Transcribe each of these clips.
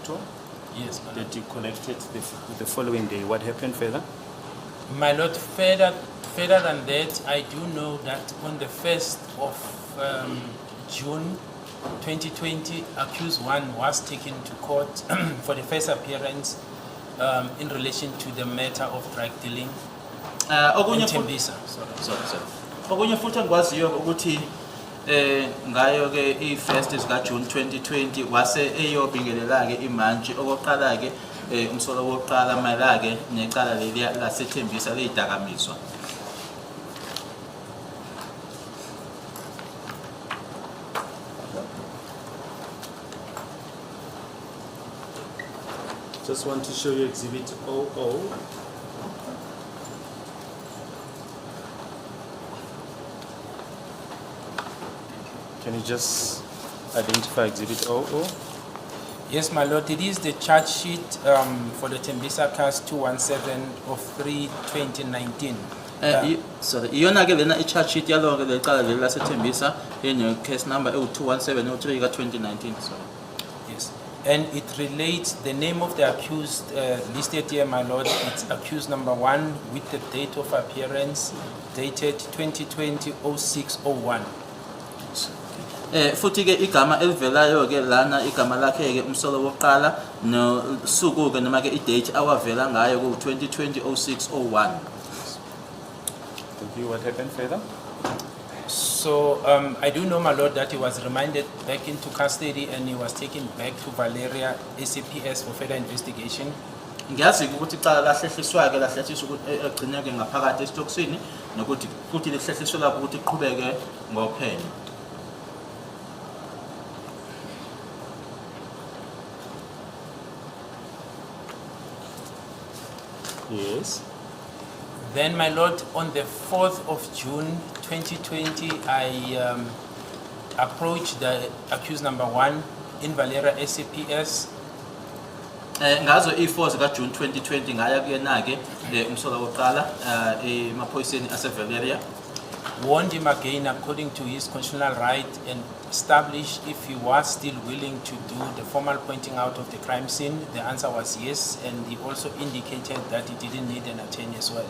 motor Yes, my lord. that you collected the following day. What happened further? My lord, further than that, I do know that on the 1st of June 2020, accused one was taken to court for the first appearance in relation to the matter of drug dealing Eh in okunye futhi Tembisa. Sorry. Sorry, sorry. Okunye futhi engikwaziyo ukuthi ngayo ke i-first zika June 2020 wase eyobingelela ke imantshi okokuqala ke umsolo wokuqala mayelana ke necala leliya laseThembisa lezidakamizwa. Just want to show you Exhibit 00. Can you just identify Exhibit 00? Yes, my lord, it is the charge sheet for the Tembisa case 217 of 3 2019. Sorry, iyona ke lena i-charge sheet yalo ke lecala leli laseThembisa ene case number ewu-21703 ka-2019, sorry. Yes, and it relates, the name of the accused listed here, my lord, it's accused number one with the date of appearance dated 2020-06-01. Futhi ke igama elivelayo ke lana igama lakhe ke umsolo wokuqala nosuku ke noma ke i-date awavela ngayo ku 2020 0601. Thank you. What happened further? So I do know, my lord, that he was remanded back into custody and he was taken back to Valeria ACPS for further investigation. Ngiyazi ukuthi icala lahlehliswa ke lahlehliswa ukuthi egcine ke ngaphakathi esitokisini nokuthi futhi lihlehliswe lapho ukuthi iqhubeke ngophenyo. Yes. Then, my lord, on the 4th of June 2020, I approached the accused number one in Valeria SAPS. Ngazo i-4 zika June 2020 ngaya kuyena ke umsolo wokuqala emaphoyiseni aseValeria. Warned him again according to his constitutional right and established if he was still willing to do the formal pointing out of the crime scene. The answer was yes, and he also indicated that he didn't need an attorney as well.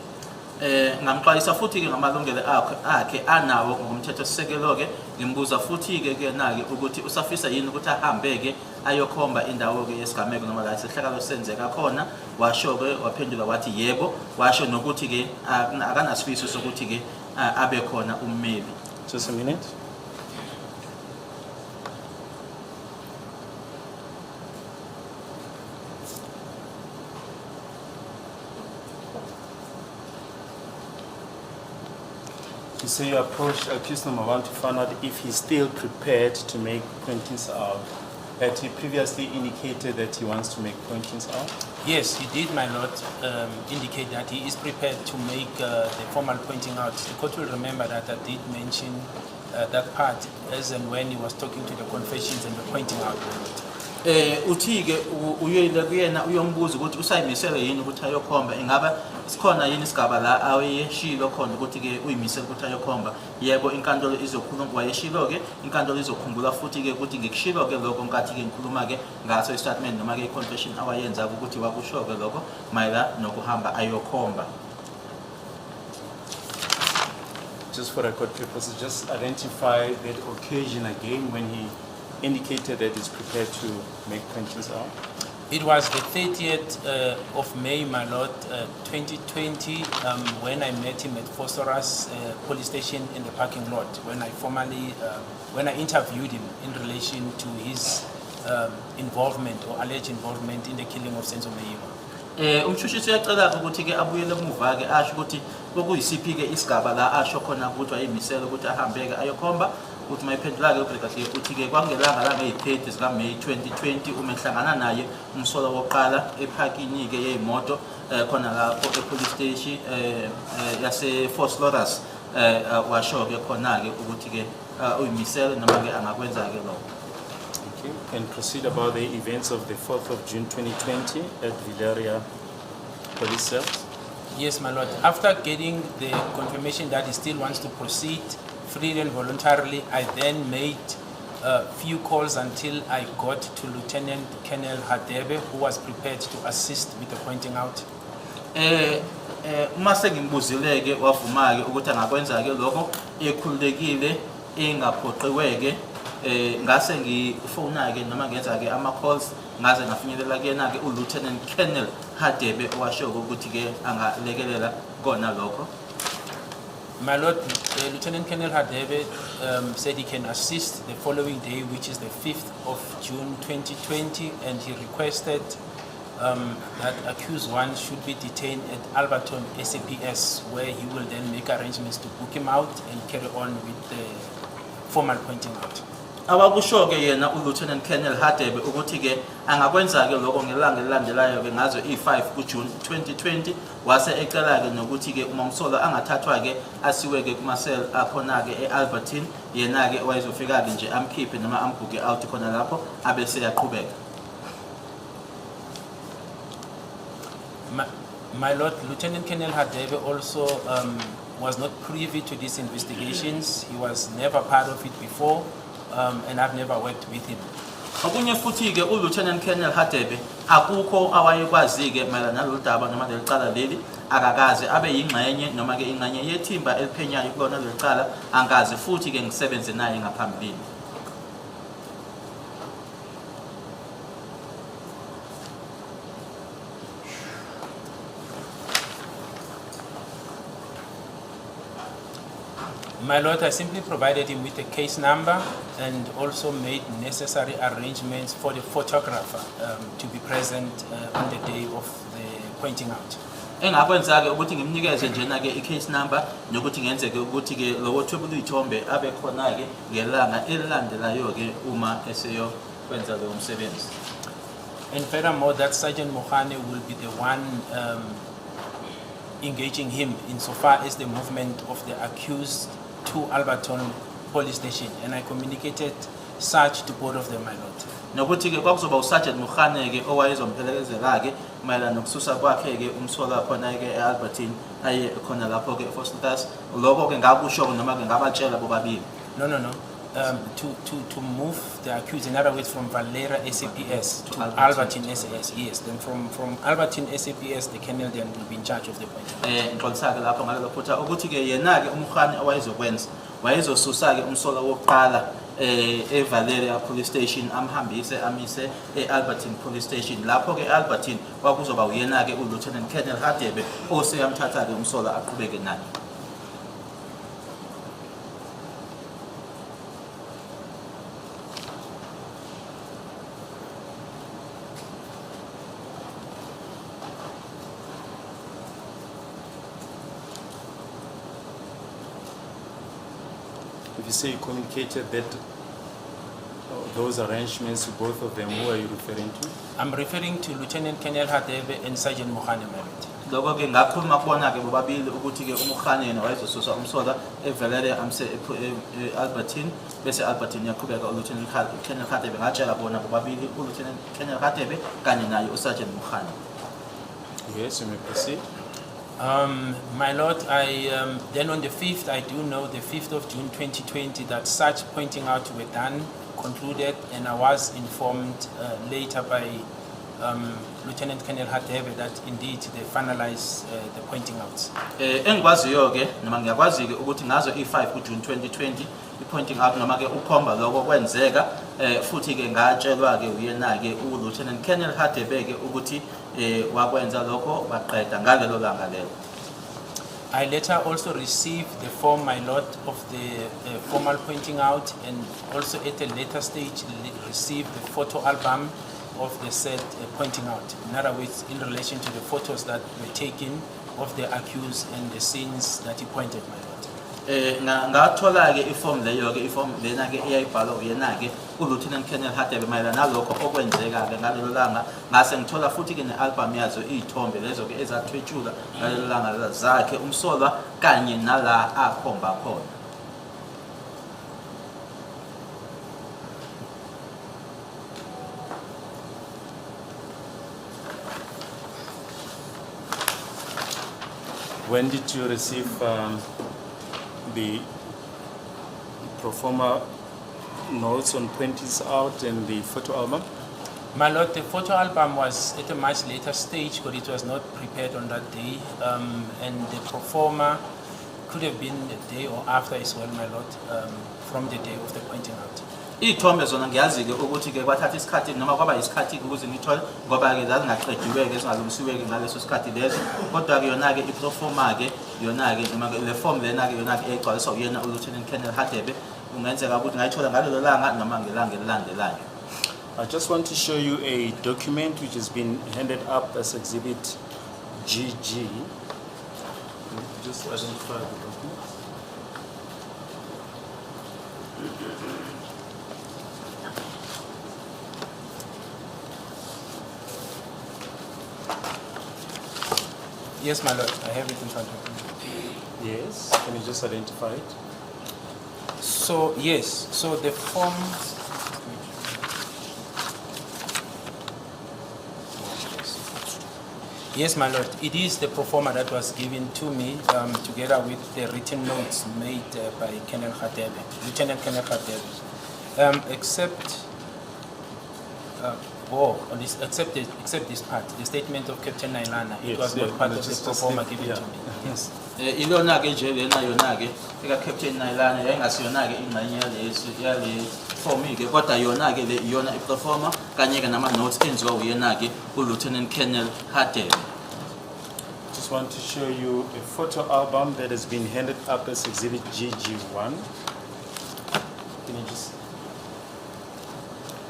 Ngamxwayisa futhi ke ngamalungelo akhe anawo ngomthetho sisekelo ke ngimbuza futhi ke kuyena ke ukuthi usafisa yini ukuthi ahambe ke ayokhomba indawo ke yesigameko noma la isehlakalo senzeka khona. Washo ke waphendula wathi yebo, washo nokuthi ke akanasifiso sokuthi ke abe khona ummeli. Just a minute. You say you approached accused number one to find out if he's still prepared to make pointings out. Had he previously indicated that he wants to make pointings out? Yes, he did, my lord, indicate that he is prepared to make the formal pointing out. The court will remember that I did mention that part as and when he was talking to the confessions and the pointing out, my lord. Uthi ke uyile kuyena uyombuza ukuthi usayimisele yini ukuthi ayokhomba, ingaba sikhona yini isigaba la ayeshilo khona ukuthi ke uyimisele ukuthi ayokhomba. Yebo, inkantolo izokhuluma, wayeshilo ke inkantolo izokhumbula futhi ke ukuthi ngikushilo ke lokho nkathi ke ngikhuluma ke ngaso i-statement noma ke i-confession awayenza ukuthi wakusho ke lokho mayela nokuhamba ayokhomba. Just for record purposes, just identify that occasion again when he indicated that he's prepared to make pointings out. It was the 30th of May, my lord, 2020, when I met him at Vosloorus police station in the parking lot, when I formally, when I interviewed him in relation to his involvement or alleged involvement in the killing of Senzo Meyiwa. Umshushisi uyacela ukuthi ke abuyele emuva ke asho ukuthi kokuyisiphi ke isigaba la asho khona ukuthi wayemisela ukuthi ahambe ke ayokhomba. Uthi mayiphendula ke uBrigadier uthi ke kwangelanga la ngeyi-30 zika May 2020 uma ehlangana naye umsolo wokuqala ephakini ke yezimoto khona lapho e-police station yase Vosloorus washo ke khona ke ukuthi ke uyimisele noma ke angakwenza ke lokho. Thank you. And proceed about the events of the 4th of June 2020 at Villieria Police Cells. Yes, my lord. After getting the confirmation that he still wants to proceed freely and voluntarily, I then made few calls until I got to Lieutenant Colonel Hadebe, who was prepared to assist with the pointing out. Uma sengimbuzile ke wavuma ke ukuthi angakwenza ke lokho ekhululekile engaphoqiwe ke ngase ngifona ke noma ngenza ke ama calls ngaze ngafinyelela kuyena ke uLieutenant Colonel Hadebe owasho ukuthi ke angalekelela kona lokho. My Lord, Lieutenant Colonel Hadebe said he can assist the following day, which is the 5th of June 2020, and he requested that accused one should be detained at Alberton SAPS, where he will then make arrangements to book him out and carry on with the formal pointing out. Awakusho ke yena uLieutenant Colonel Hadebe ukuthi ke angakwenza ke lokho ngelanga elilandelayo ke ngazo i5 kuJune 2020, wase ecela ke nokuthi ke uma umsolwa angathathwa ke asiwe ke kuma cell akhona ke eAlberton, yena ke wayezofika ke nje amkhiphe noma ambooke out khona lapho abese yaqhubeka. My Lord, Lieutenant Colonel Hadebe also was not privy to these investigations. He was never part of it before, and I've never worked with him. Okunye futhi ke uLieutenant Colonel Hadebe akukho awayekwazi ke mayelana nalolu daba noma leli cala leli, akakaze abe yingxenye noma ke ingxenye yethimba eliphenyayo kulona leli cala, angazi futhi ke ngisebenze naye ngaphambilini. My Lord, I simply provided him with a case number and also made necessary arrangements for the photographer to be present on the day of the pointing out. Engakwenza ke ukuthi ngimnikeze njena ke i-case number nokuthi ngenzeke ukuthi ke lowo thwebula izithombe abe khona ke ngelanga elilandelayo ke uma eseyokwenza lowo msebenzi. And furthermore, that Sergeant Mohane will be the one engaging him insofar as the movement of the accused to Alberton Police Station. And I communicated such to both of them, my lord. Nokuthi ke kwakuzoba uSergeant Mohane ke owayezomphelezela ke mayelana nokususa kwakhe ke umsolwa khona ke eAlberton aye khona lapho ke eVosloorus, lokho ke ngakusho ke noma ke ngabatshela bobabili. No. To move the accused, in other words, from Valera SAPS to To Alberton. Alberton SAS, yes. Then from Alberton SAPS, the colonel then will be in charge of the pointing. Ngixolisa ke lapho ngalelo phutha ukuthi ke yena ke uMohane owayezokwenza wayezosusa ke umsolwa wokuqala eValeria Police Station amhambise amise eAlberton Police Station, lapho ke eAlberton kwakuzoba uyena ke uLieutenant Colonel Hadebe oseyamthatha ke umsolwa aqhubeke naye. If you say you communicated that those arrangements to both of them, who are you referring to? I'm referring to Lieutenant Colonel Hadebe and Sergeant Mohane, my lord. Lokho ke ngakhuluma kubona ke bobabili ukuthi ke uMohane yena wayezosusa umsolwa eValeria amse e-Alberton bese Alberton yaqhubeka uLieutenant Colonel Hadebe, ngatshela bona bobabili uLieutenant Colonel Hadebe kanye naye uSergeant Mohane. Yes, you may proceed. My lord, then on the 5th, I do know the 5th of June 2020 that such pointing out were done, concluded, and I was informed later by Lieutenant Colonel Hadebe that indeed they finalized the pointing outs. Engikwaziyo ke noma ngiyakwazi ke ukuthi ngazo i5 kuJune 2020 i-pointing out noma ke ukhomba lokho kwenzeka futhi ke ngatshelwa ke uyena ke uLieutenant Colonel Hadebe ke ukuthi wakwenza lokho baqeda ngalelo langa lelo. I later also received the form, my lord, of the formal pointing out, and also at a later stage received the photo album of the said pointing out. In other words, in relation to the photos that were taken of the accused and the scenes that he pointed, my lord. Ngathola ke iform leyo ke iform lena ke eyayibhalwa uyena ke uLieutenant Colonel Hadebe mayelana nalokho okwenzeka ke ngalelo langa, ngase ngithola futhi ke ne-album yazo izithombe lezo ke ezathwetshulwa ngalelo langa zakhe umsolwa kanye nala akhomba khona. When did you receive the pro forma notes on pointings out and the photo album? My lord, the photo album was at a much later stage, but it was not prepared on that day. And the pro forma could have been the day or after as well, my lord, from the day of the pointing out. Iy'thombe zona ngiyazi-ke ukuthi-ke kwathatha isikhathi noma kwaba isikhathi-ke ukuze ngithole ngoba-ke zazingaqediwe-ke zingalungisiwe-ke ngaleso sikhathi leso kodwa-ke yona-ke i-proforma-ke yona-ke noma-ke le form lena-ke yona-ke egcwaliswa uyena uLieutenant Colonel Hadebe kungenzeka ukuthi ngayithola ngalelo langa noma ngelanga elilandelayo. I just want to show you a document which has been handed up as Exhibit GG. Just identify the document. Yes, my lord, I have it in front of me. Yes, can you just identify it? So, yes, so the form. Yes, my lord, it is the pro forma that was given to me together with the written notes made by Colonel Hadebe, Lieutenant Colonel Hadebe. Except, oh, on this, except this part, the statement of Captain Nailana. It Yes, was yeah, not part no, of the pro just forma leave- given yeah. to me. Yes. Eh, ilona-ke nje lena yona-ke eka-Captain Nailana yayingasiyona-ke ingxenye yalesi yale form-ke kodwa yona-ke le iyona i-proforma kanye-ke nama-notes enziwa uyena-ke uLieutenant Colonel Hadebe. Just want to show you a photo album that has been handed up as Exhibit GG1. Can you just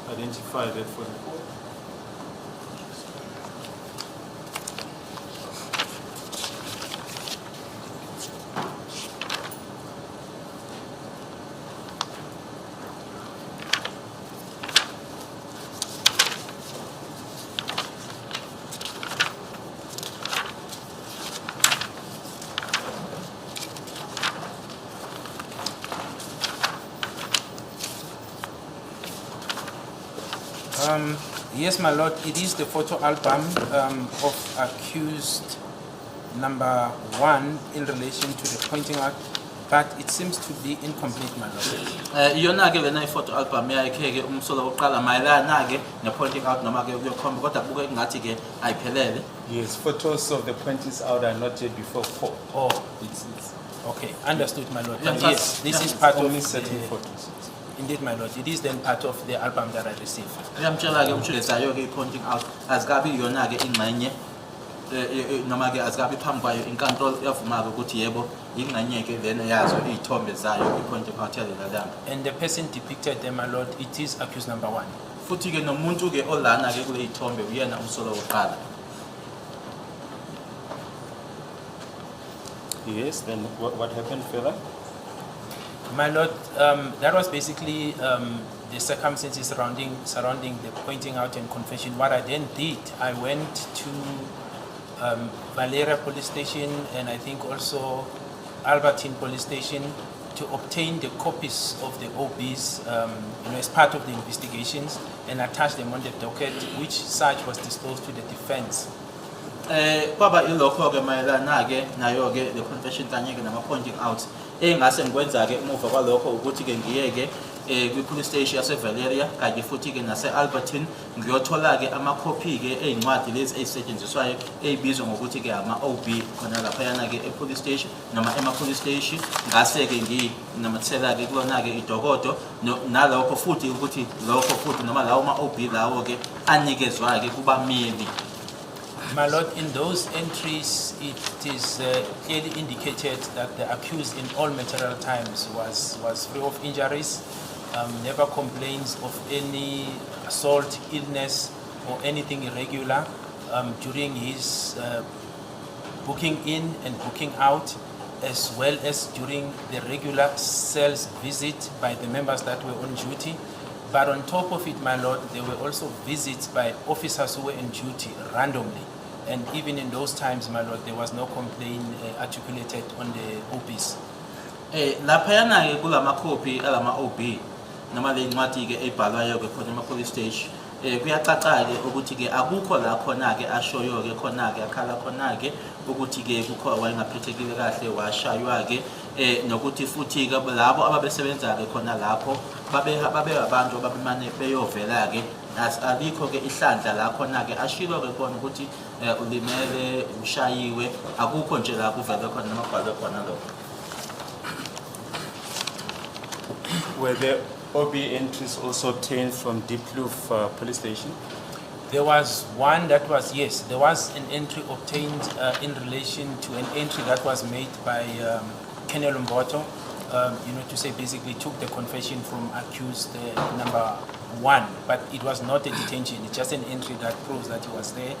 identify that for the court? Yes, my lord, it is the photo album of accused number one in relation to the pointing out, but it seems to be incomplete, my lord. Eh iyona-ke lena i-photo album yakhe-ke umsolwa wokuqala mayelana-ke ne-pointing out noma-ke ukuyokhomba kodwa kubuke kungathi-ke ayiphelele. Yes, photos of the pointings out are not yet before court. Oh, It's okay, understood, my lord. Yeah, But yes, this is it's part of only certain the, photos. indeed, my lord, it is then part of the album that I received. Uyamtshela-ke umshulezayo-ke i-pointing out azikabi iyona-ke ingxenye noma-ke azikabi phambi kwayo inkantolo iyavuma-ke ukuthi yebo ingxenye-ke lena yazo iy'thombe zayo i-pointing out yalela langa. And the person depicted there, my lord, it is accused number one. Futhi-ke nomuntu-ke olana-ke kule y'thombe uyena umsolwa wokuqala. Yes, then what happened further? My lord, that was basically the circumstances surrounding the pointing out and confession. What I then did, I went to Valeria Police Station and I think also Albertine Police Station to obtain the copies of the OBs, as part of the investigations and attach them on the docket, which such was disclosed to the defense. Eh kwaba ilokho ke mayelana ke nayo ke le confession kanye ke nama pointing out engase ngikwenza ke emuva kwalokho ukuthi ke ngiye ke kwi police station yase Valeria kanye futhi ke nase Alberton ngiyothola ke amakhophi ke ezincwadi lezi ezisetshenziswayo ezibizwa ngokuthi ke ama OB khona laphayana ke e police station noma ema police station ngase ke nginamathela ke kulona ke idokodo nalokho futhi ukuthi lokho futhi noma lawo ma OB lawo ke anikezwa ke kubameli. My lord, in those entries, it is clearly indicated that the accused in all material times was free of injuries, never complains of any assault, illness, or anything irregular during his booking in and booking out, as well as during the regular cells visit by the members that were on duty. But on top of it, my lord, there were also visits by officers who were on duty randomly. And even in those times, my lord, there was no complaint articulated on the OBs. Laphayana ke kulamakhophi alama OB noma le ncwadi ke ebhalwayo ke khona ema police station kuyacaca ke ukuthi ke akukho la khona ke ashoyo ke khona ke akhala khona ke ukuthi ke kukho wayengaphathekile kahle washaywa ke. Nokuthi futhi ke labo ababesebenza ke khona lapho babe abantu ababemane beyovela ke alikho ke ihlandla la khona ke ashilo ke khona ukuthi ulimele, ushayiwe, akukho nje la kuvele khona noma kubhalwe khona lokho. Were the OB entries also obtained from Diepkloof Police Station? There was one that was, yes, there was an entry obtained in relation to an entry that was made by Colonel Mbotho, to say basically took the confession from accused number one, but it was not a detention, it's just an entry that proves that he was there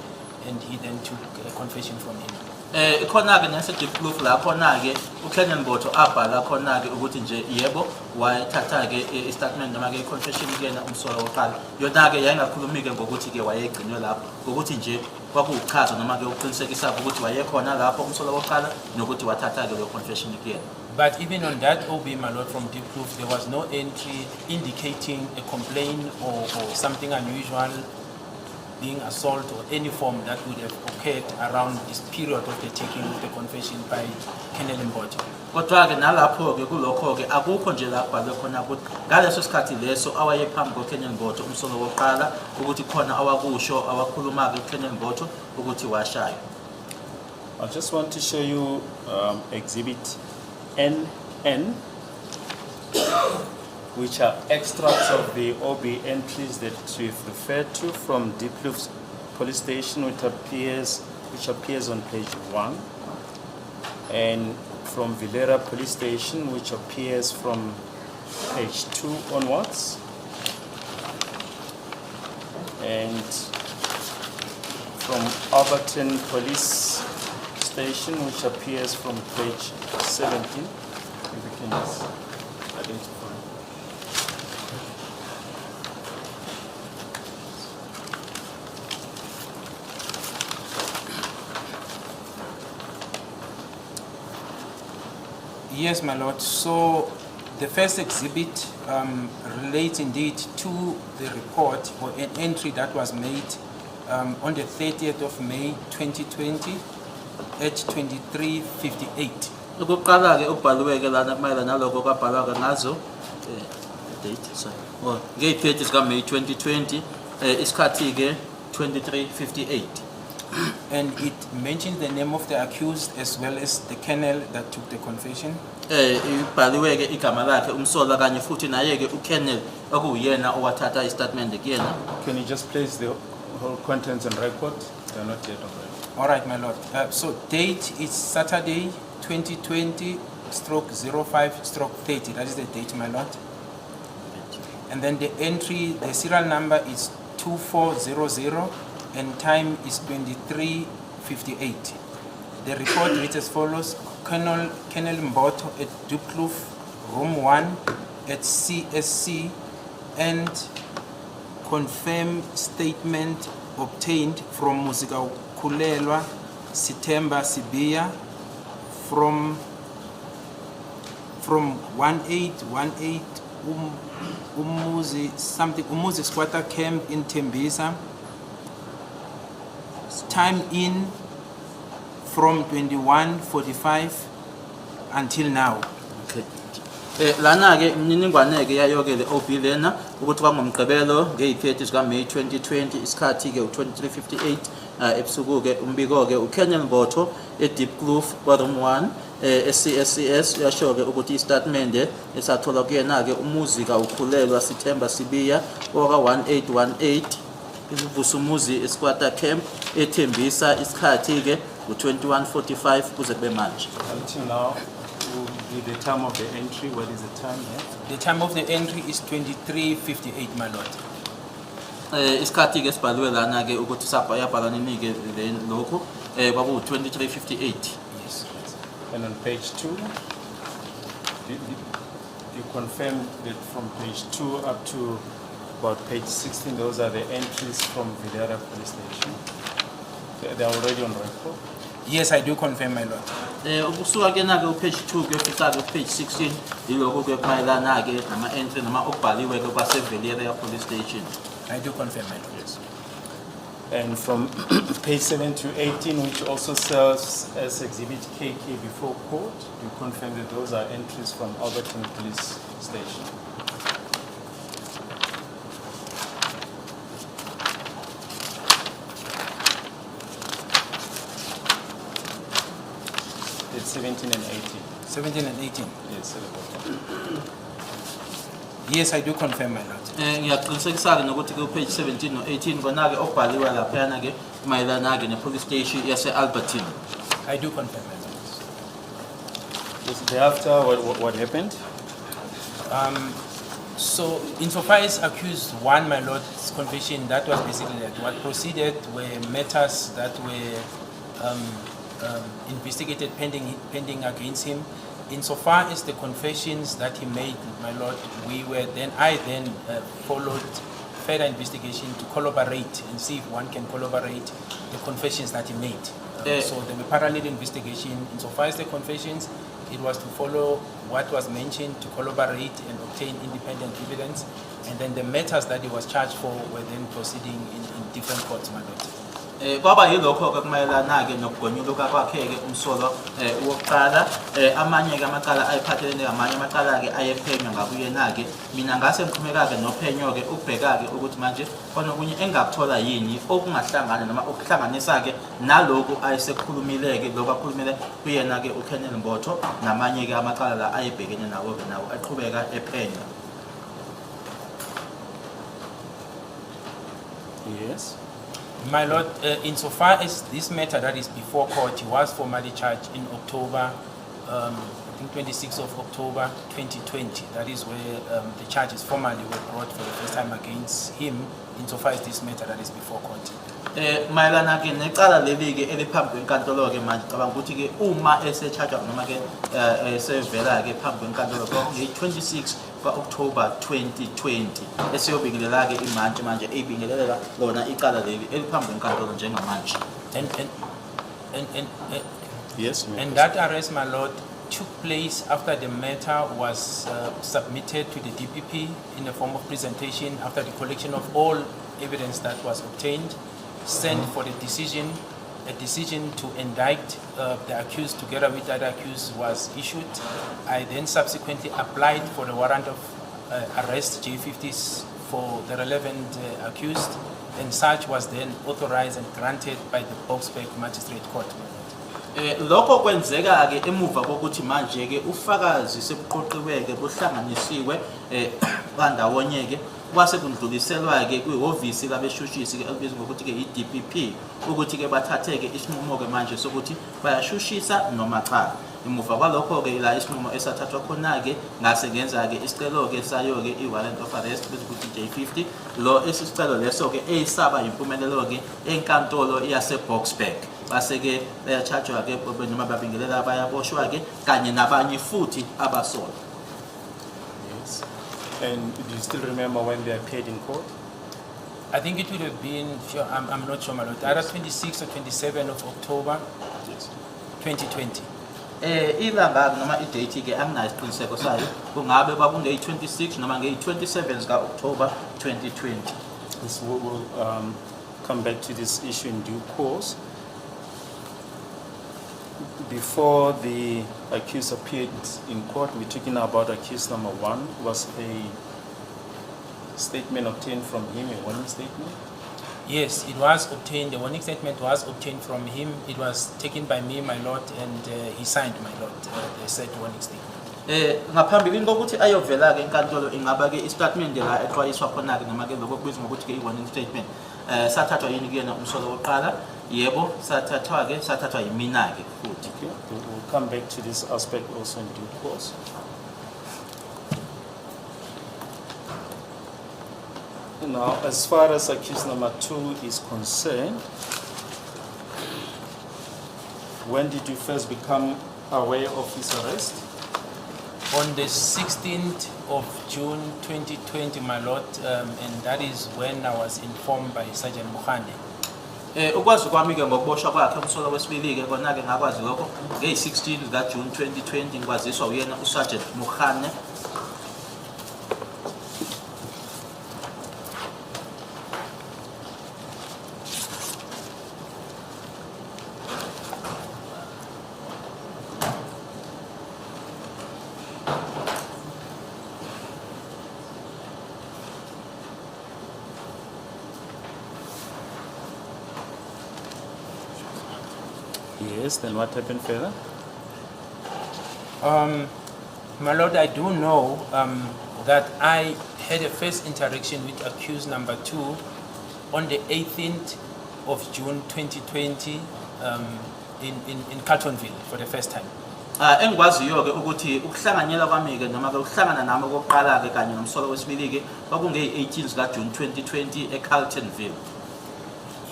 and he then took a confession from him. Ikhona ke nase Diepkloof la khona ke uColonel Mbotho abhala khona ke ukuthi nje yebo wayethatha ke i-statement noma ke i-confession kuyena umsolwa wokuqala. Yona ke yayingakhulumi ke ngokuthi ke wayegcinwe lapho, ngokuthi nje kwakuwuchaza noma ke uqinisekisa ukuthi wayekhona lapho umsolwa wokuqala nokuthi wathatha ke leyo confession kuyena. But even on that OB, my lord, from Diepkloof, there was no entry indicating a complaint or something unusual, being assault or any form that would have occurred around this period of the taking of the confession by Colonel Mbotho. Kodwa ke nalapho ke kulokho ke akukho nje la kubhalwe khona ukuthi ngaleso sikhathi leso awayephambi koColonel Mbotho umsolwa wokuqala ukuthi khona awakusho awakhuluma ke uColonel Mbotho ukuthi washaywa. I just want to show you Exhibit NN, which are extracts of the OB entries that we've referred to from Diepkloof Police Station, which appears on page 1, and from Villieria Police Station, which appears from page 2 onwards, and from Alberton Police Station, which appears from page 17. If you can just identify. Yes, my lord. So the first exhibit relates indeed to the report or an entry that was made on the 30th of May 2020 at 23:58. Okokuqala ke okubhaliwe ke lana kumayelana nalokho kwabhalwa ke ngazo date, sorry, oh, ngeyi-30 zika May 2020, isikhathi ke 23:58. And it mentions the name of the accused as well as the colonel that took the confession. Ibhaliwe ke igama lakhe umsolwa kanye futhi naye ke uColonel okuyena owathatha istatement kuyena. Can you just place the whole contents on record? They are not yet on record. All right, my lord. So date is Saturday, 2020/05/30. That is the date, my lord. And then the entry, the serial number is 2400 and time is 23:58. The report reads as follows. Colonel Mbotho at Diepkloof, Room 1 at CSC, and confirm statement obtained from Muzikawukhulelwa Sithemba Sibiya from 1818 Umuzi something Umuzi squatter camp in Tembisa. Time in from 21:45 until now. Okay. Lana ke imininingwane ke yayo ke le OB lena ukuthi kwangomgqibelo ngeyi-30 zika May 2020, isikhathi ke u23:58 ebusuku ke. Umbiko ke uColonel Mbotho eDiepkloof kwa room 1 eCSCS uyasho ke ukuthi istatement esathola kuyena ke uMuzikawukhulelwa Sithemba Sibiya oka 1818 iVusumuzi Squatter Camp eThembisa, isikhathi ke u21:45 kuze kube manje. Until now, will be the time of the entry. What is the time here? The time of the entry is 23:58, my lord. Isikhathi ke sibhaliwe lana ke ukuthi sabha yabhala nini ke lokhu kwaku 23:58. Yes. And on page 2, you confirm that from page 2 up to about page 16, those are the entries from Villieria Police Station. They are already on record. Yes, I do confirm, my lord. Ukusuka ke na ke upage 2 kuyofika ke page 16 yilokho ke mayelana ke nama entry noma okubhaliwe ke kwase Villieria Police Station. I do confirm, my lord. Yes. And from page 7 to 18, which also serves as Exhibit KK before court, do you confirm that those are entries from Alberton Police Station? It's 17 and 18. 17 and 18. Yes, at the bottom. Yes, I do confirm, my lord. Ngiyaqinisekisa-ke nokuthi ku-page 17 no-18 kona-ke okubhaliwe laphayana-ke mayelana-ke ne-police station yase-Alberton. I do confirm, my lord. Yes, thereafter, what happened? So, insofar as accused one, my lord's confession, that was basically that. What proceeded were matters that were investigated pending against him. Insofar as the confessions that he made, my lord, we were then, I then followed further investigation to corroborate and see if one can corroborate the confessions that he made. So there were parallel investigation. Insofar as the confessions, it was to follow what was mentioned to corroborate and obtain independent evidence. And then the matters that he was charged for were then proceeding in different courts, my lord. Kwaba yilokho-ke kumayelana-ke nokugonyuluka kwakhe-ke umsolwa wokuqala. Amanye-ke amacala ayephathelene amanye amacala-ke ayephenywa ngakuyena-ke. Mina ngase ngiqhubeka-ke nophenyo-ke ukubheka-ke ukuthi manje khona okunye engakuthola yini okungahlangana noma okuhlanganisa-ke naloku ayesekukhulumile-ke lokhu akhulumile kuyena-ke uColonel Mbotho namanye-ke amacala la ayebhekene nawo-ke nawo aqhubeka ephenywa. Yes. My lord, insofar as this matter that is before court, he was formally charged in October, I think 26th of October 2020. That is where the charges formally were brought for the first time against him, insofar as this matter that is before court. Mayelana ke necala leli ke eliphambi kwenkantolo ke manje cabanga ukuthi ke uma ese-charge noma ke esevela ke phambi kwenkantolo nge-26 ka-October 2020 esiyobingelela ke imantshi manje eyibingelela lona icala leli eliphambi kwenkantolo njengamanje. And Yes, you may And proceed. that arrest, my lord, took place after the matter was submitted to the DPP in the form of presentation, after the collection of all evidence that was obtained, sent for the decision. A decision to indict the accused together with other accused was issued. I then subsequently applied for the warrant of arrest J50s for the relevant accused, and such was then authorized and granted by the Boksburg Magistrate Court, my lord. Lokho kwenzeka ke emuva kokuthi manje ke ufakazi sebuqoqiwe ke buhlanganisiwe bandawonye ke kwase kudluliselwa ke kwihhovisi labeshushisi ke elibizwa ngokuthi ke i-DPP ukuthi ke bathathe ke isinqumo ke manje sokuthi bayashushisa noma cha. Emuva kwalokho ke la isinqumo esathathwa khona ke ngase ngenza ke isicelo ke sayo ke i-warrant of arrest bese kuthi J50 lo esicelo leso ke esaba impumelelo ke enkantolo yase Boksburg base-ke baya-charge-wa ke noma babingelela bayaboshwa ke kanye nabanye futhi abasolwa. Yes. And do you still remember when they appeared in court? I think it would have been, sure, I'm not sure, my lord, either 26 or 27 of October 2020. Ilanga noma i-date ke anginayo isiqiniseko sayo kungabe kwakungeyi-26 noma ngeyi-27 zika-October 2020. Yes, we will come back to this issue in due course. Before the accused appeared in court, we're talking about accused number one, was a statement obtained from him, a warning statement? Yes, it was obtained, the warning statement was obtained from him. It was taken by me, my lord, and he signed, my lord, the said warning statement. Ngaphambilini kokuthi ayovela ke enkantolo ingaba ke i-statement la exwayiswa khona ke noma ke lokho okubizwa ngokuthi ke i-warning statement sathathwa yini kuyena umsolo wokuqala? Yebo, sathathwa ke, sathathwa yimina ke futhi. Okay, we'll come back to this aspect also in due course. Now, as far as accused number two is concerned, when did you first become aware of his arrest? On the 16th of June 2020, my lord, and that is when I was informed by Sergeant Mukhane. Ukwazi kwami ke ngokuboshwa kwakhe umsolo wesibili ke kona ke ngakwazi lokho ngeyi-16 zika June 2020 ngikwaziswa uyena uSergeant Mukhane. Yes, then what happened further? My lord, I do know that I had a first interaction with accused number two on the 18th of June 2020 in Carltonville for the first time. Ah, engikwaziyo ke ukuthi ukuhlanganyela kwami ke noma ke ukuhlangana nami okokuqala ke kanye nomsolwa wesibili ke kwakungeyi-18 zika June 2020 eCarltonville.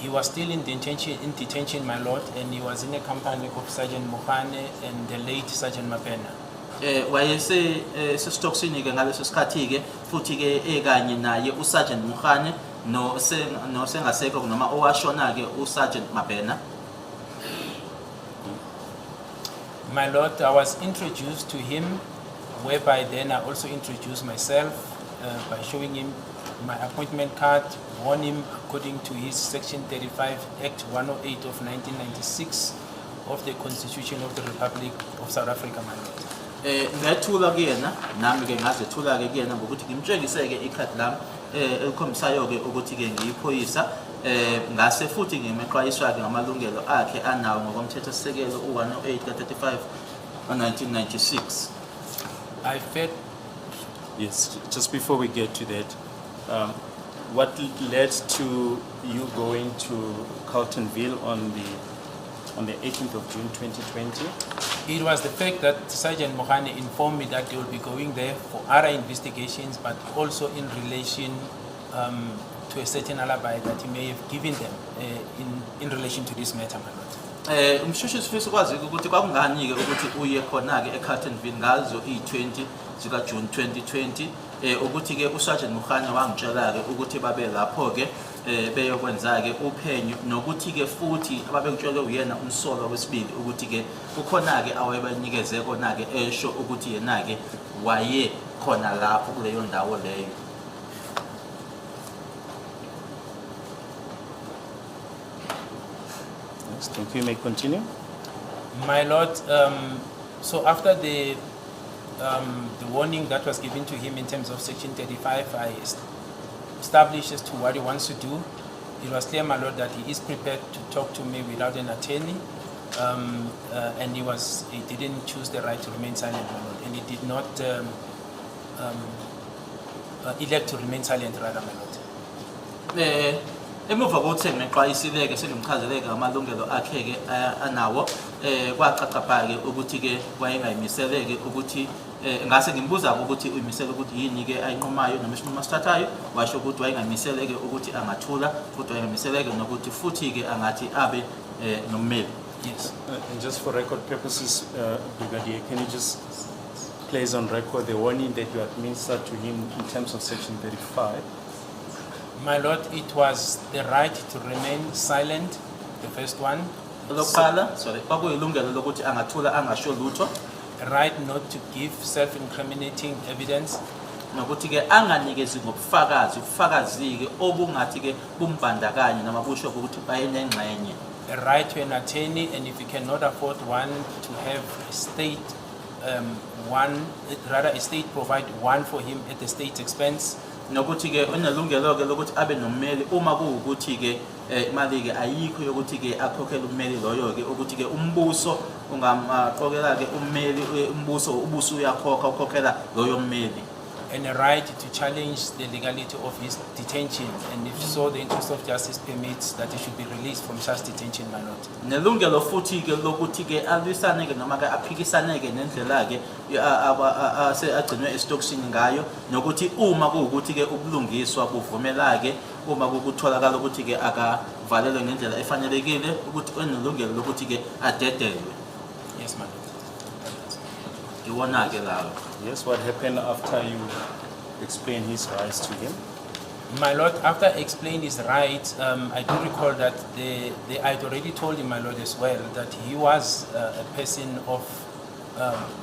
He was still in detention, my lord, and he was in a company of Sergeant Mohane and the late Sergeant Mabena. Wayese sesitokisini ke ngaleso sikhathi ke futhi ke ekanye naye uSergeant Mukhane no se no sengasekho noma owashona ke uSergeant Mabena. My lord, I was introduced to him, whereby then I also introduced myself by showing him my appointment card, warn him according to his Section 35, Act 108 of 1996 of the Constitution of the Republic of South Africa, my lord. Ngethula kuyena nami ke ngazethula ke kuyena ngokuthi ngimtshengise ke ikhadi lami elikhombisayo ke ukuthi ke ngiyiphoyisa ngase futhi ngimexwayiswa ke ngamalungelo akhe anawo ngokomthetho sisekelo u108 ka35 1996. I felt Yes, just before we get to that, what led to you going to Carltonville on the 18th of June 2020? It was the fact that Sergeant Mohane informed me that they will be going there for other investigations, but also in relation to a certain alibi that he may have given them in relation to this matter, my lord. Umshushisi ufisa ukwazi ukuthi kwakungani ke ukuthi uye khona ke eCarltonville ngazo i20 zika June 2020 ukuthi ke uSergeant Mukhane wangitshela ke ukuthi babe lapho ke beyokwenza ke uphenyo nokuthi ke futhi ababekutshelwe uyena umsolwa wesibili ukuthi ke kukhona ke awayebanikeze kona ke esho ukuthi yena ke waye khona lapho kuleyo ndawo leyo. Yes, thank you. You may continue. My lord, so after the warning that was given to him in terms of Section 35, I established as to what he wants to do. It was clear, my lord, that he is prepared to talk to me without an attorney, and he didn't choose the right to remain silent, my lord, and he did not elect to remain silent, rather, my lord. Emuva kokuthi ngimexwayisile ke sengimchazele ke amalungelo akhe ke anawo kwacaca bha ke ukuthi ke wayengayimisele ke ukuthi ngase ngimbuza ukuthi uyimisele ukuthi yini ke ayinqumayo noma isinqumo asithathayo washo ukuthi wayengayimisele ke ukuthi angathula futhi wayengayimisele ke nokuthi futhi ke angathi abe nommeli. Yes. And just for record purposes, Brigadier, can you just place on record the warning that you administered to him in terms of Section 35? My lord, it was the right to remain silent, the first one. Lokuqala, sorry, kwakuyilungelo lokuthi angathula angasho lutho. Right not to give self-incriminating evidence. Nokuthi ke anganikezi ngobufakazi ubufakazi ke obungathi ke bumbandakanye noma kusho ukuthi bayenengxenye. A right to an attorney, and if you cannot afford one, to have a state one, rather a state provide one for him at the state's expense. Nokuthi ke unelungelo ke lokuthi abe nommeli uma kuwukuthi ke imali ke ayikho yokuthi ke akhokhele ummeli loyo ke ukuthi ke umbuso ungamqokela ke ummeli umbuso ubuso uyakhokha ukhokhela loyo mmeli. And a right to challenge the legality of his detention, and if so, the interest of justice permits that he should be released from such detention, my lord. Nelungelo futhi ke lokuthi ke alwisane ke noma ke aphikisane ke nendlela ke agcinwe esitokisini ngayo nokuthi uma kuwukuthi ke ubulungiswa buvumela ke uma kukutholakala ukuthi ke akavalelwe ngendlela efanelekile ukuthi unelungelo lokuthi ke adedelwe. Yes, my lord. Iwona ke lawo. Yes, what happened after you explained his rights to him? My lord, after I explained his rights, I do recall that I had already told him, my lord, as well, that he was a person of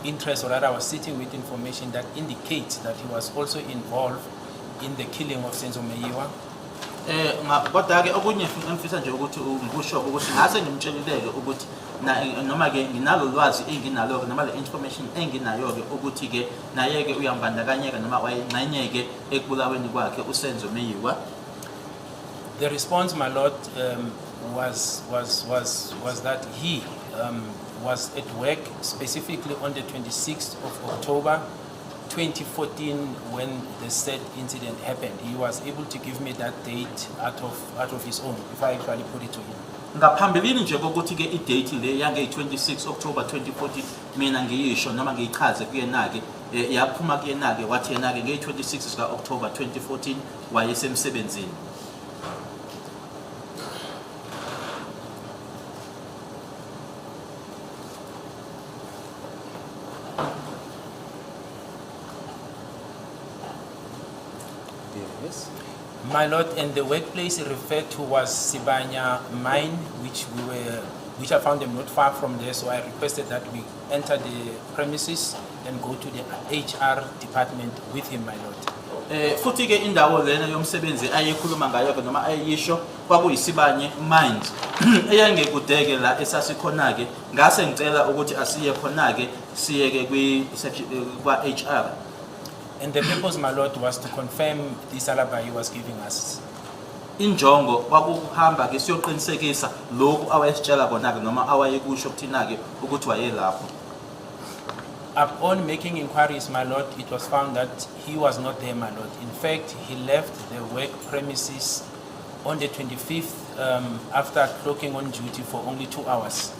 interest, or rather, I was sitting with information that indicates that he was also involved in the killing of Senzo Meyiwa. Kodwa ke okunye engifisa nje ukuthi ngikusho ukuthi ngase ngimtshelile ke ukuthi noma ke nginalo lwazi enginalo ke noma le information enginayo ke ukuthi ke naye ke uyambandakanyeka noma wayengxenye ke ekubulaweni kwakhe uSenzo Meyiwa. The response, my lord, was that he was at work specifically on the 26th of October 2014 when the said incident happened. He was able to give me that date out of his own, if I actually put it to him. Ngaphambilini nje kokuthi ke idate le yange 26 October 2014 mina ngiyisho noma ngiyichaze kuyena ke yaphuma kuyena ke wathi yena ke nge 26 sika October 2014 wayesemsebenzini. Yes. My lord, and the workplace he referred to was Sibanye Mine, which I found them not far from there. So I requested that we enter the premises and go to the HR department with him, my lord. Futhi ke indawo lena yomsebenzi ayekhuluma ngayo ke noma ayisho kwakuyiSibanye Mines eyayingekudeke la esasikhona ke ngase ngicela ukuthi asiye khona ke siye ke kwi kwa HR. And the purpose, my lord, was to confirm this alibi he was giving us. Injongo kwakuhamba ke siyoqinisekisa lokhu awayesitshela kona ke noma awayekusho kuthina ke ukuthi wayelapho. Upon making inquiries, my lord, it was found that he was not there, my lord. In fact, he left the work premises on the 25th after clocking on duty for only 2 hours.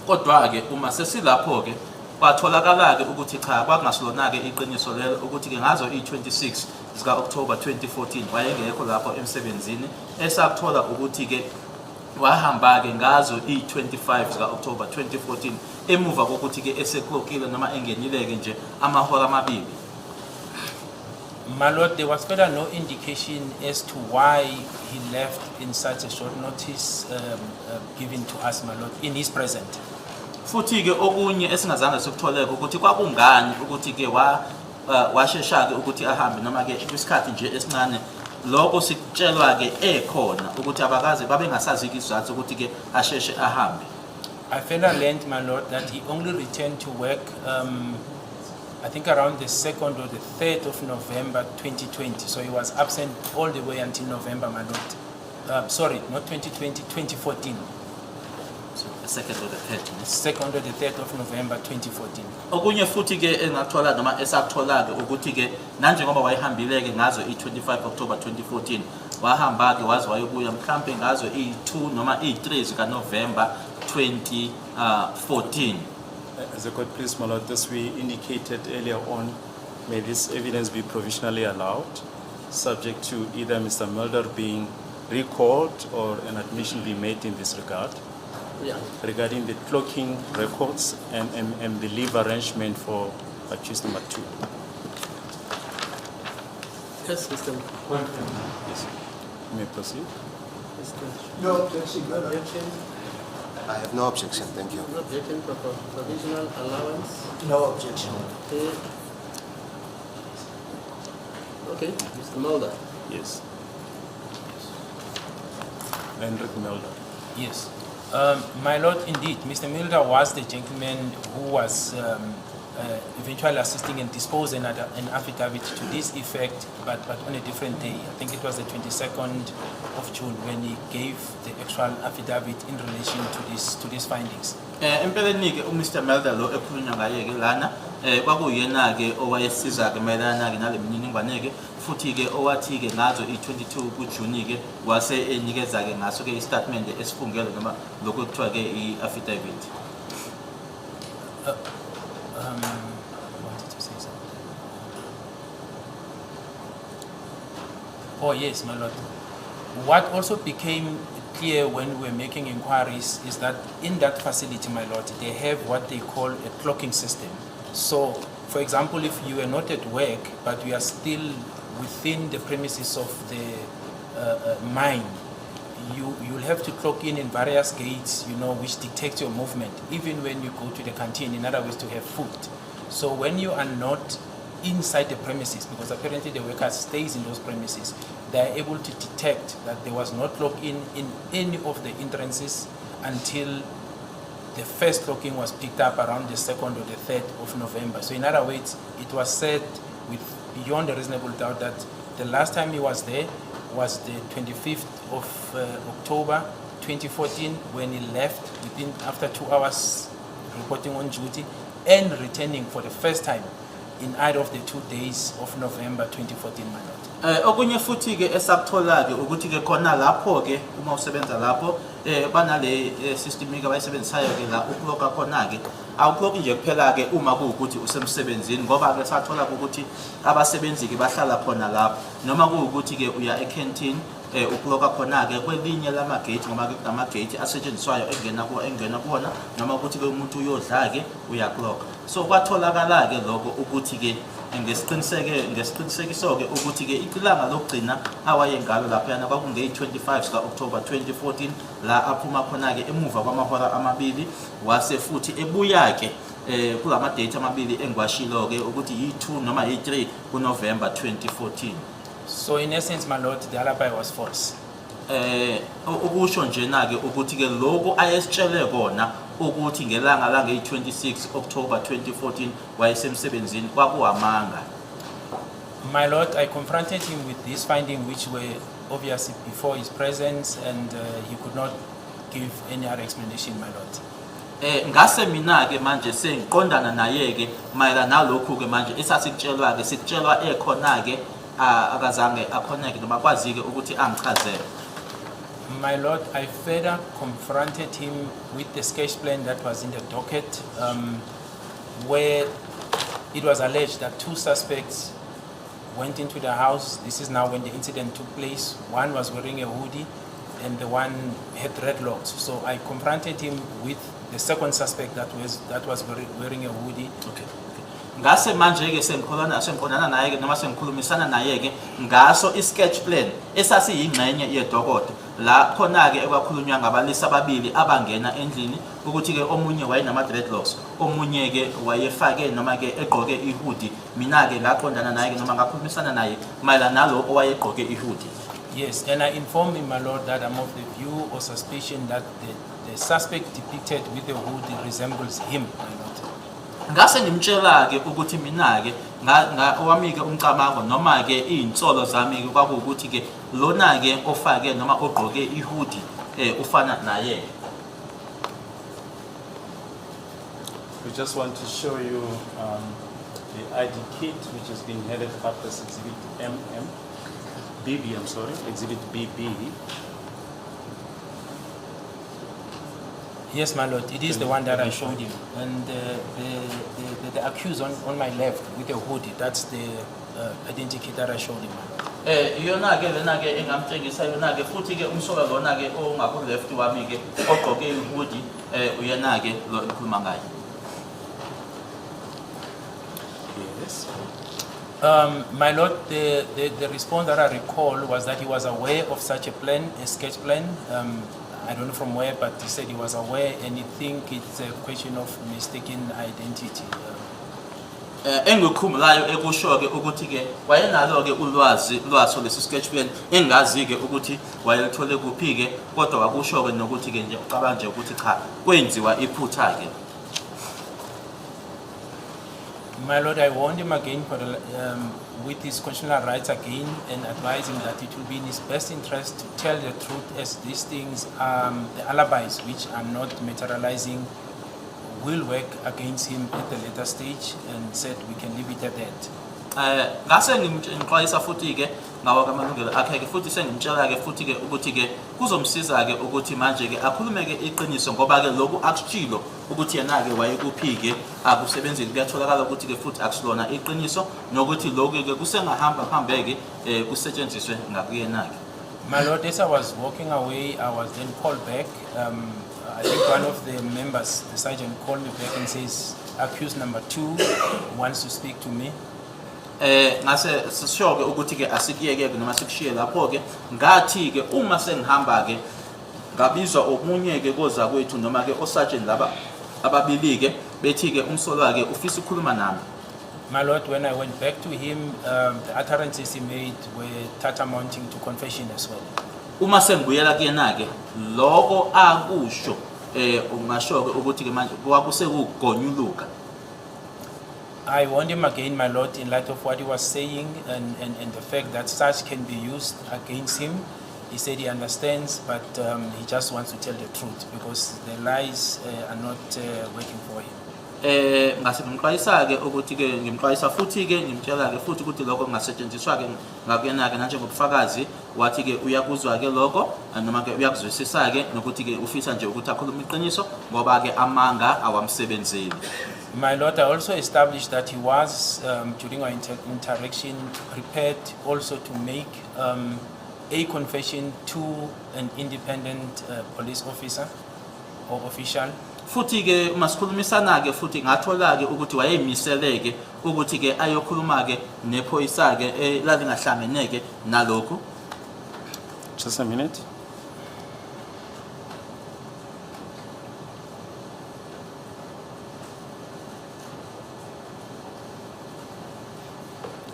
Kodwa ke uma sesilapho ke kwatholakala ke ukuthi cha kwakungasilona ke iqiniso lelo ukuthi ke ngazo i26 zika October 2014 wayengekho lapho emsebenzini esakuthola ukuthi ke wahamba ke ngazo i25 zika October 2014 emuva kokuthi ke eseklokile noma engenile ke nje amahora amabili. My lord, there was further no indication as to why he left in such a short notice given to us, my lord, in his present. Futhi ke okunye esingazange sikutholeke ukuthi kwakungani ukuthi ke wa washesha ke ukuthi ahambe noma ke kwisikhathi nje esincane lokho sikutshelwa ke ekhona ukuthi abakaze babengasazi isizathu ukuthi ke asheshe ahambe. I further learned, my lord, that he only returned to work, I think around the 2nd or the 3rd of November 2020. So he was absent all the way until November, my lord. Sorry, not 2020, 2014. So, the second or the third, yes. 2nd or the 3rd of November 2014. Okunye futhi ke engakuthola noma esakuthola ke ukuthi ke nanjengoba wayehambile ke ngazo i25 October 2014 wahamba ke waze wayobuya mhlambe ngazo i2 noma i3 zika November 2014. As the court please, my lord, as we indicated earlier on, may this evidence be provisionally allowed, subject to either Mr. Mulder being recalled or an admission be made in this regard regarding the clocking records and the leave arrangement for accused number 2. Yes, Mr. Yes. You may proceed. Mr. No objection, my lord. Objection, I have no objection, thank you. no objection for provisional allowance. No objection. Okay. Okay, Mr. Mulder. Yes. Hendrik Mulder. Yes. My lord, indeed, Mr. Mulder was the gentleman who was eventually assisting and disposing an affidavit to this effect, but on a different day. I think it was the 22nd of June when he gave the actual affidavit in relation to these findings. Empeleni ke uMr Mulder lo ekhulunywa ngaye ke lana kwakuyena ke owayesiza ke mayelana ke nale mininingwane ke futhi ke owathi ke ngazo i22 kuJuni ke wase enikeza ke ngaso ke istatement esifungele noma lokho ekuthiwa ke i-affidavit. I wanted to say something. Oh, yes, my lord. What also became clear when we were making inquiries is that in that facility, my lord, they have what they call a clocking system. So, for example, if you are not at work, but you are still within the premises of the mine, you'll have to clock in various gates, which detect your movement, even when you go to the canteen, in other words, to have food. So when you are not inside the premises, because apparently the worker stays in those premises, they are able to detect that there was no clock in any of the entrances until the first clocking was picked up around the 2nd or the 3rd of November. So in other words, it was said with beyond a reasonable doubt that the last time he was there was the 25th of October 2014, when he left within after 2 hours reporting on duty and returning for the first time in either of the 2 days of November 2014, my lord. Okunye futhi ke esakuthola ke ukuthi ke khona lapho ke uma usebenza lapho banale system ke abayisebenzisayo ke la uclocka khona ke awuclocki nje kuphela ke uma kuwukuthi usemsebenzini ngoba ke sathola ukuthi abasebenzi ke bahlala khona lapho noma kuwukuthi ke uya ecanteen uclocka khona ke kwelinye lama gate ngoba ke kunama gate asetshenziswayo engena kuwona noma ukuthi ke umuntu uyodla ke uyaclocka. So kwatholakala ke lokho ukuthi ke ngesiqinisekiso ke ukuthi ke ilanga lokugcina awaye ngalo laphayana kwakungeyi-25 zika-October 2014 la aphuma khona-ke emuva kwamahora amabili wase futhi ebuya-ke kulama date amabili engiwashilo-ke ukuthi yi-2 noma yi-3 kuNovember 2014. So in essence, my lord, the alibi was false. Ukusho njena ke ukuthi ke lokhu ayesitshele kona ukuthi ngelanga langeyi-26 October 2014 wayesemsebenzini kwakuwamanga. My lord, I confronted him with this finding, which were obviously before his presence, and he could not give any other explanation, my lord. Ngase mina ke manje sengiqondana naye ke mayelana nalokhu ke manje esasikutshelwa ke sikutshelwa ekhona ke akazange akhoneke noma kwazi ke ukuthi angichazele. My lord, I further confronted him with the sketch plan that was in the docket, where it was alleged that two suspects went into the house. This is now when the incident took place. One was wearing a hoodie and the one had dreadlocks. So I confronted him with the second suspect that was wearing a hoodie. Okay. Ngase manje ke sengiqondana naye ke noma sengikhulumisana naye ke ngaso i-sketch plan esasiyingxenye yedokodo la khona ke ekwakhulunywa ngabalisa ababili abangena endlini ukuthi ke omunye wayenama dreadlocks omunye ke wayefake noma ke egqoke ihoodie. Mina ke ngaqondana naye ke noma ngakhulumisana naye mayelana nalo owayegqoke ihoodie. Yes, and I informed him, my lord, that I'm of the view or suspicion that the suspect depicted with the hoodie resembles him, my lord. Ngase ngimtshela ke ukuthi mina ke owami ke umcabango noma ke izinsolo zami ke kwakuwukuthi ke lona ke ofake noma ogqoke ihoodie ufana naye. We just want to show you the ID kit, which has been headed up as Exhibit MM, BB, I'm sorry, Exhibit BB. Yes, my lord, it is the one that I showed him. And the accused on my left with the hoodie, that's the identity kit that I showed him, my lord. Iyona ke lena ke engamtshengisa yona ke futhi ke umsolwa lona ke ongaku left wami ke ogqoke ihoodie uyena ke lo engikhuluma ngaye. Yes. My lord, the response that I recall was that he was aware of such a plan, a sketch plan. I don't know from where, but he said he was aware and he think it's a question of mistaken identity. Engikukhumbulayo ekusho ke ukuthi ke wayenalo ke ulwazi lwaso lesi sketch plan engazi ke ukuthi wayelithole kuphi ke kodwa wakusho ke nokuthi ke nje ucabanga nje ukuthi cha kwenziwa iphutha ke. My lord, I warned him again with his constitutional rights again and advised him that it will be in his best interest to tell the truth, as these things, the alibis which are not materializing, will work against him at the later stage, and said we can leave it at that. Ngase ngimxwayisa futhi ke ngawo amalungelo akhe ke futhi sengimtshela ke futhi ke ukuthi ke kuzomsiza ke ukuthi manje ke akhulume ke iqiniso ngoba ke lokhu akushilo ukuthi yena ke wayekuphi ke akusebenzile kuyatholakala ukuthi ke futhi akusilona iqiniso nokuthi lokhu ke kusengahamba kuhambe ke kusetshenziswe ngakuyena ke. My lord, as I was walking away, I was then called back. I think one of the members, the sergeant, called me back and says, accused number two wants to speak to me. Ngase sisho ke ukuthi ke asikuyeke ke noma sikushiye lapho ke ngathi ke uma sengihamba ke ngabizwa omunye ke koza kwethu noma ke osergeant laba ababili ke bethi ke umsolwa ke ufisa ukukhuluma nami. My lord, when I went back to him, the utterances he made were tantamounting to confession as well. Uma sengibuyela kuyena ke lokho akusho ungasho ke ukuthi ke manje kwakusekugonyuluka. I warned him again, my lord, in light of what he was saying and the fact that such can be used against him. He said he understands, but he just wants to tell the truth because the lies are not working for him. Ngase ngimxwayisa ke ukuthi ke ngimxwayisa futhi ke ngimtshela ke futhi ukuthi lokho kungasetshenziswa ke ngakuyena ke nanjengobufakazi. Wathi ke uyakuzwa ke lokho, noma ke uyakuzwisisa ke nokuthi ke ufisa nje ukuthi akhulume iqiniso ngoba ke amanga awamsebenzeli. My Lord, I also established that he was, during our interaction, prepared also to make a confession to an independent police officer or official. Futhi ke uma sikhulumisana ke futhi ngathola ke ukuthi wayeyimiseleke ukuthi ke ayokhuluma ke nephoyisa ke elalingahlangeneke nalokhu. Just a minute.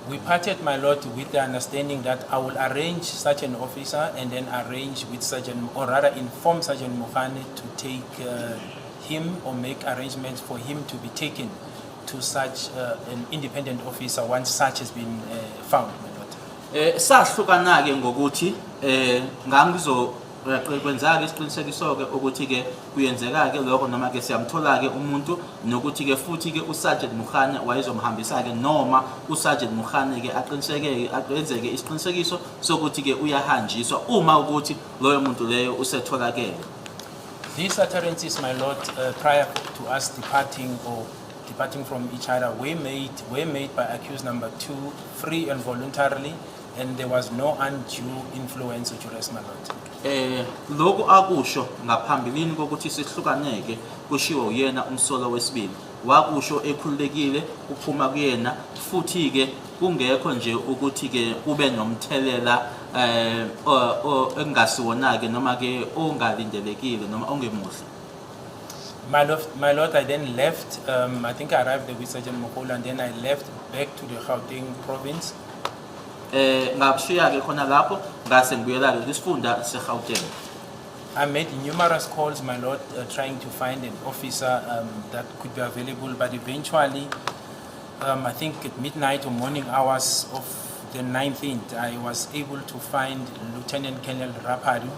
We parted, my Lord, with the understanding that I will arrange such an officer and then arrange with Sergeant, or rather inform Sergeant Mohane to take him or make arrangements for him to be taken to such an independent officer once such has been found, my Lord. Sahlukana ke ngokuthi ngangizo kwenza ke isiqinisekiso ke ukuthi ke kuyenzeka ke lokho noma ke siyamthola ke umuntu nokuthi ke futhi ke uSergeant Mukhane wayezomhambisa ke noma uSergeant Mukhane ke aqiniseke akwenzeke isiqinisekiso sokuthi ke uyahanjiswa uma ukuthi loyo muntu leyo usetholakele. These utterances, my Lord, prior to us departing or departing from each other, were made by accused number two free and voluntarily, and there was no undue influence or duress, my Lord. Lokhu akusho ngaphambilini kokuthi sihlukaneke kushiwo uyena umsolo wesibili wakusho ekhululekile kuphuma kuyena futhi ke kungekho nje ukuthi ke kube nomthelela engasiwona ke noma ke ongalindelekile noma ongemuhle. My Lord, I then left. I think I arrived there with Sergeant Mogola, and then I left back to the Gauteng province. Ngakushiya ke khona lapho ngase ngibuyela ke kwisifunda seGauteng. I made numerous calls, my Lord, trying to find an officer that could be available, but eventually, I think at midnight or morning hours of the 19th, I was able to find Lieutenant Colonel Rapadu.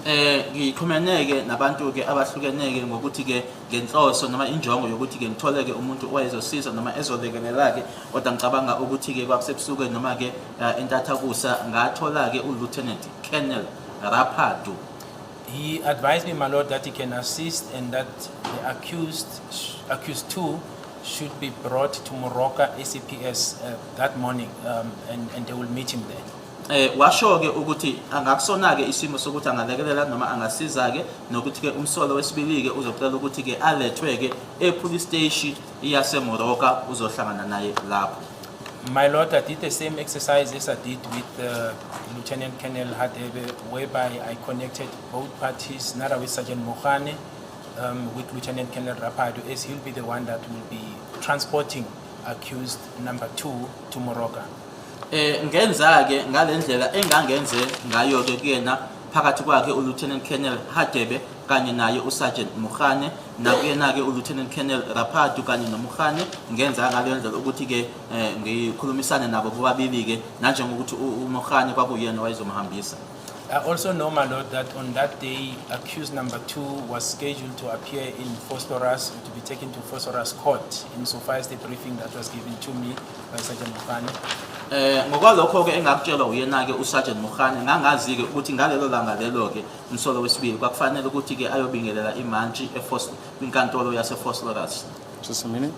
Ngixhumeneke nabantu ke abahlukeneke ngokuthi ke ngenhloso noma injongo yokuthi ke ngithole ke umuntu owayezosiza noma ezolekelela ke kodwa ngicabanga ukuthi ke kwakusebusuku noma ke entathakusa ngathola ke uLieutenant Colonel Rapadu. He advised me, my Lord, that he can assist and that the accused two should be brought to Moroka SAPS that morning, and they will meet him there. Washo ke ukuthi angakusona ke isimo sokuthi angalekelela noma angasiza ke nokuthi ke umsolo wesibili ke uzocela ukuthi ke alethwe ke e-police station yaseMoroka uzohlangana naye lapho. My Lord, I did the same exercise as I did with Lieutenant Colonel Hadebe, whereby I connected both parties, Nara with Sergeant Mohane, with Lieutenant Colonel Rapadu, as he'll be the one that will be transporting accused number two to Moroka. Ngenza ke ngalendlela engangenze ngayo ke kuyena phakathi kwakhe uLieutenant Colonel Hadebe kanye naye uSergeant Mukhane nakuyena ke uLieutenant Colonel Rapadu kanye noMukhane ngenza ngaleyo ndlela ukuthi ke ngikhulumisane nabo bobabili ke nanjengokuthi uMukhane kwakuyena wayezomhambisa. I also know, my Lord, that on that day, accused number two was scheduled to appear in Vosloorus, to be taken to Vosloorus court, insofar as the briefing that was given to me by Sergeant Mohane. Ngokwalokho ke engakutshelwa uyena ke uSergeant Mukhane ngangazi ke ukuthi ngalelo langa lelo ke umsolo wesibili kwakufanele ukuthi ke ayobingelela imantshi eFos kwinkantolo yaseVosloorus. Just a minute.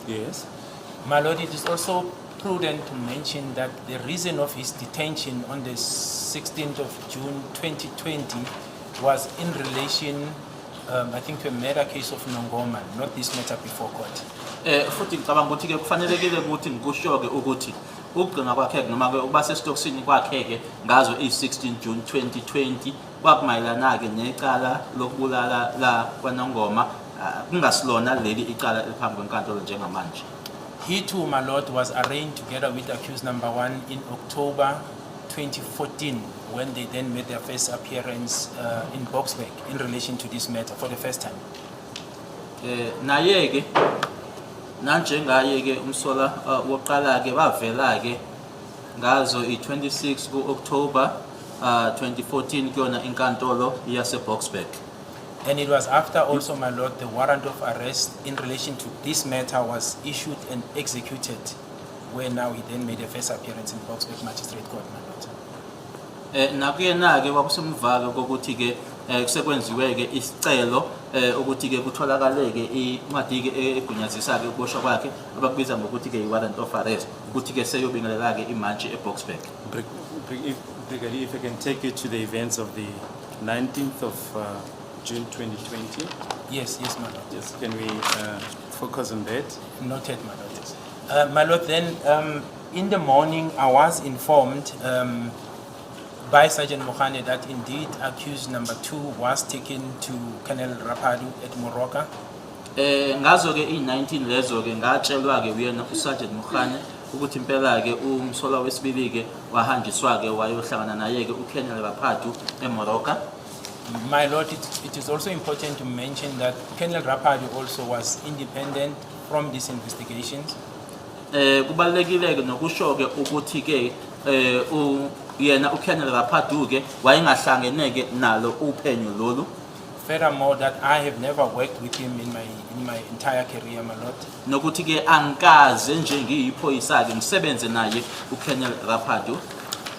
Yes. My Lord, it is also prudent to mention that the reason of his detention on the 16th of June 2020 was in relation, I think, to a murder case of Nongoma, not this matter before court. Futhi ngicabanga ukuthi ke kufanelekile ukuthi ngikusho ke ukuthi ukugcina kwakhe noma ke ukuba sesitokisini kwakhe ke ngazo i-16 June 2020 kwakumayelana ke necala lokubulala la kwaNongoma. Kungasilona leli icala eliphambi kwenkantolo njengamanje. He too, my lord, was arraigned together with accused number one in October 2014 when they then made their first appearance in Boksburg in relation to this matter for the first time. Naye ke nanjengaye ke umsola wokuqala ke bavela ke ngazo i-26 ku-October 2014 kuyona inkantolo yase-Boksburg. And it was after also, my lord, the warrant of arrest in relation to this matter was issued and executed, where now he then made a first appearance in Boksburg Magistrate Court, my lord. Nakuyena ke kwakusemva ke kokuthi ke kusekwenziwe ke isicelo ukuthi ke kutholakale ke incwadi ke egunyazisa ke ukuboshwa kwakhe abakubiza ngokuthi ke i-warrant of arrest ukuthi ke seyobingelela ke imantshi eBoksburg. Brigadier, if I can take you to the events of the 19th of June 2020. Yes, my lord. Yes, can we focus on that? Noted, my lord. My lord, then in the morning I was informed by Sergeant Mohane that indeed accused number two was taken to Colonel Rapadu at Moroka. Ngazo ke i-19 lezo ke ngatshelwa ke uyena uSergeant Mukhane ukuthi impela ke umsolwa wesibili ke wahanjiswa ke wayohlangana naye ke uColonel Rapadu eMoroka. My lord, it is also important to mention that Colonel Rapadu also was independent from these investigations. Kubalulekile ke nokusho ke ukuthi ke u yena uColonel Rapadu ke wayengahlangene ke nalo uphenyo lolu. Furthermore, that I have never worked with him in my entire career, my lord. Nokuthi ke angikaze nje ngiyiphoyisa ke ngisebenze naye uColonel Rapadu.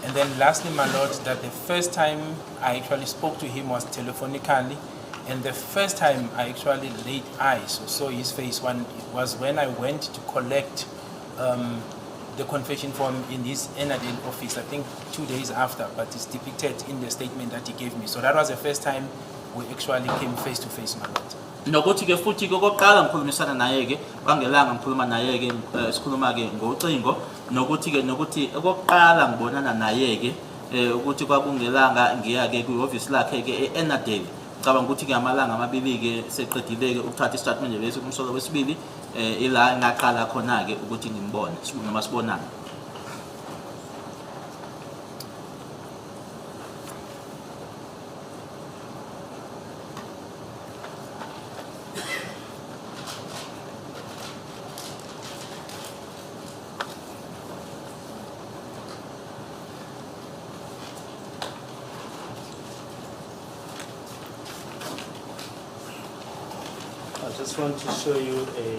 And then lastly, my lord, that the first time I actually spoke to him was telephonically. And the first time I actually laid eyes or saw his face one was when I went to collect the confession form in his Ennerdale office, I think 2 days after, but it's depicted in the statement that he gave me. So that was the first time we actually came face to face, my lord. Nokuthi ke futhi ke okokuqala ngikhulumisana naye ke kwangelanga ngikhuluma naye ke sikhuluma ke ngocingo nokuthi ke nokuthi okokuqala ngibonana naye ke ukuthi kwakungelanga ngiya ke kwihhovisi lakhe ke e-Ennerdale. Ngicabanga ukuthi ke amalanga amabili ke seqedile ke ukuthatha istatement lesi kumsolwa wesibili ila ngaqala khona ke ukuthi ngimbone noma sibonane. I just want to show you a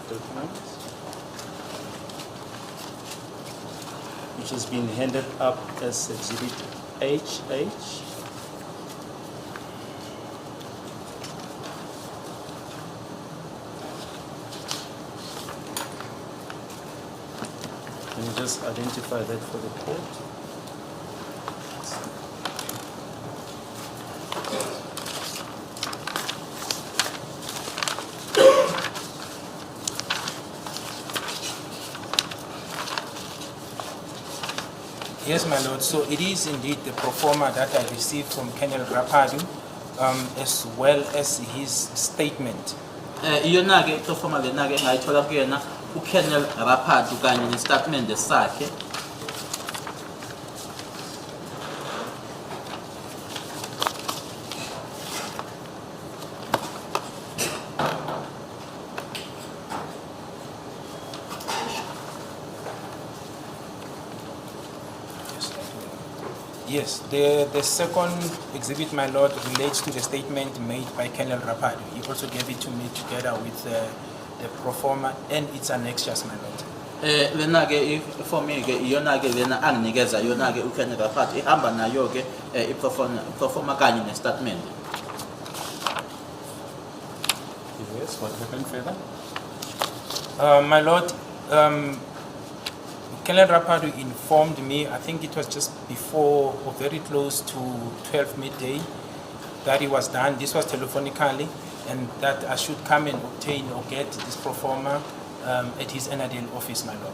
document which has been handed up as Exhibit HH. Can you just identify that for the court? Yes, my lord. So it is indeed the pro forma that I received from Colonel Rapadu, as well as his statement. Iyona ke iproforma lena ke engayithola kuyena uColonel Rapadu kanye nestatement sakhe. Yes, the second exhibit, my lord, relates to the statement made by Colonel Rapadu. He also gave it to me together with the pro forma and its annexures, my lord. Lena ke iform ke iyona ke lena anginikeza yona ke uColonel Rapadu ihamba nayo ke iproforma kanye nestatement. Yes, what happened further? My lord, Colonel Rapadu informed me, I think it was just before or very close to 12 midday, that it was done. This was telephonically, and that I should come and obtain or get this pro forma. at his Ennerdale office, my lord.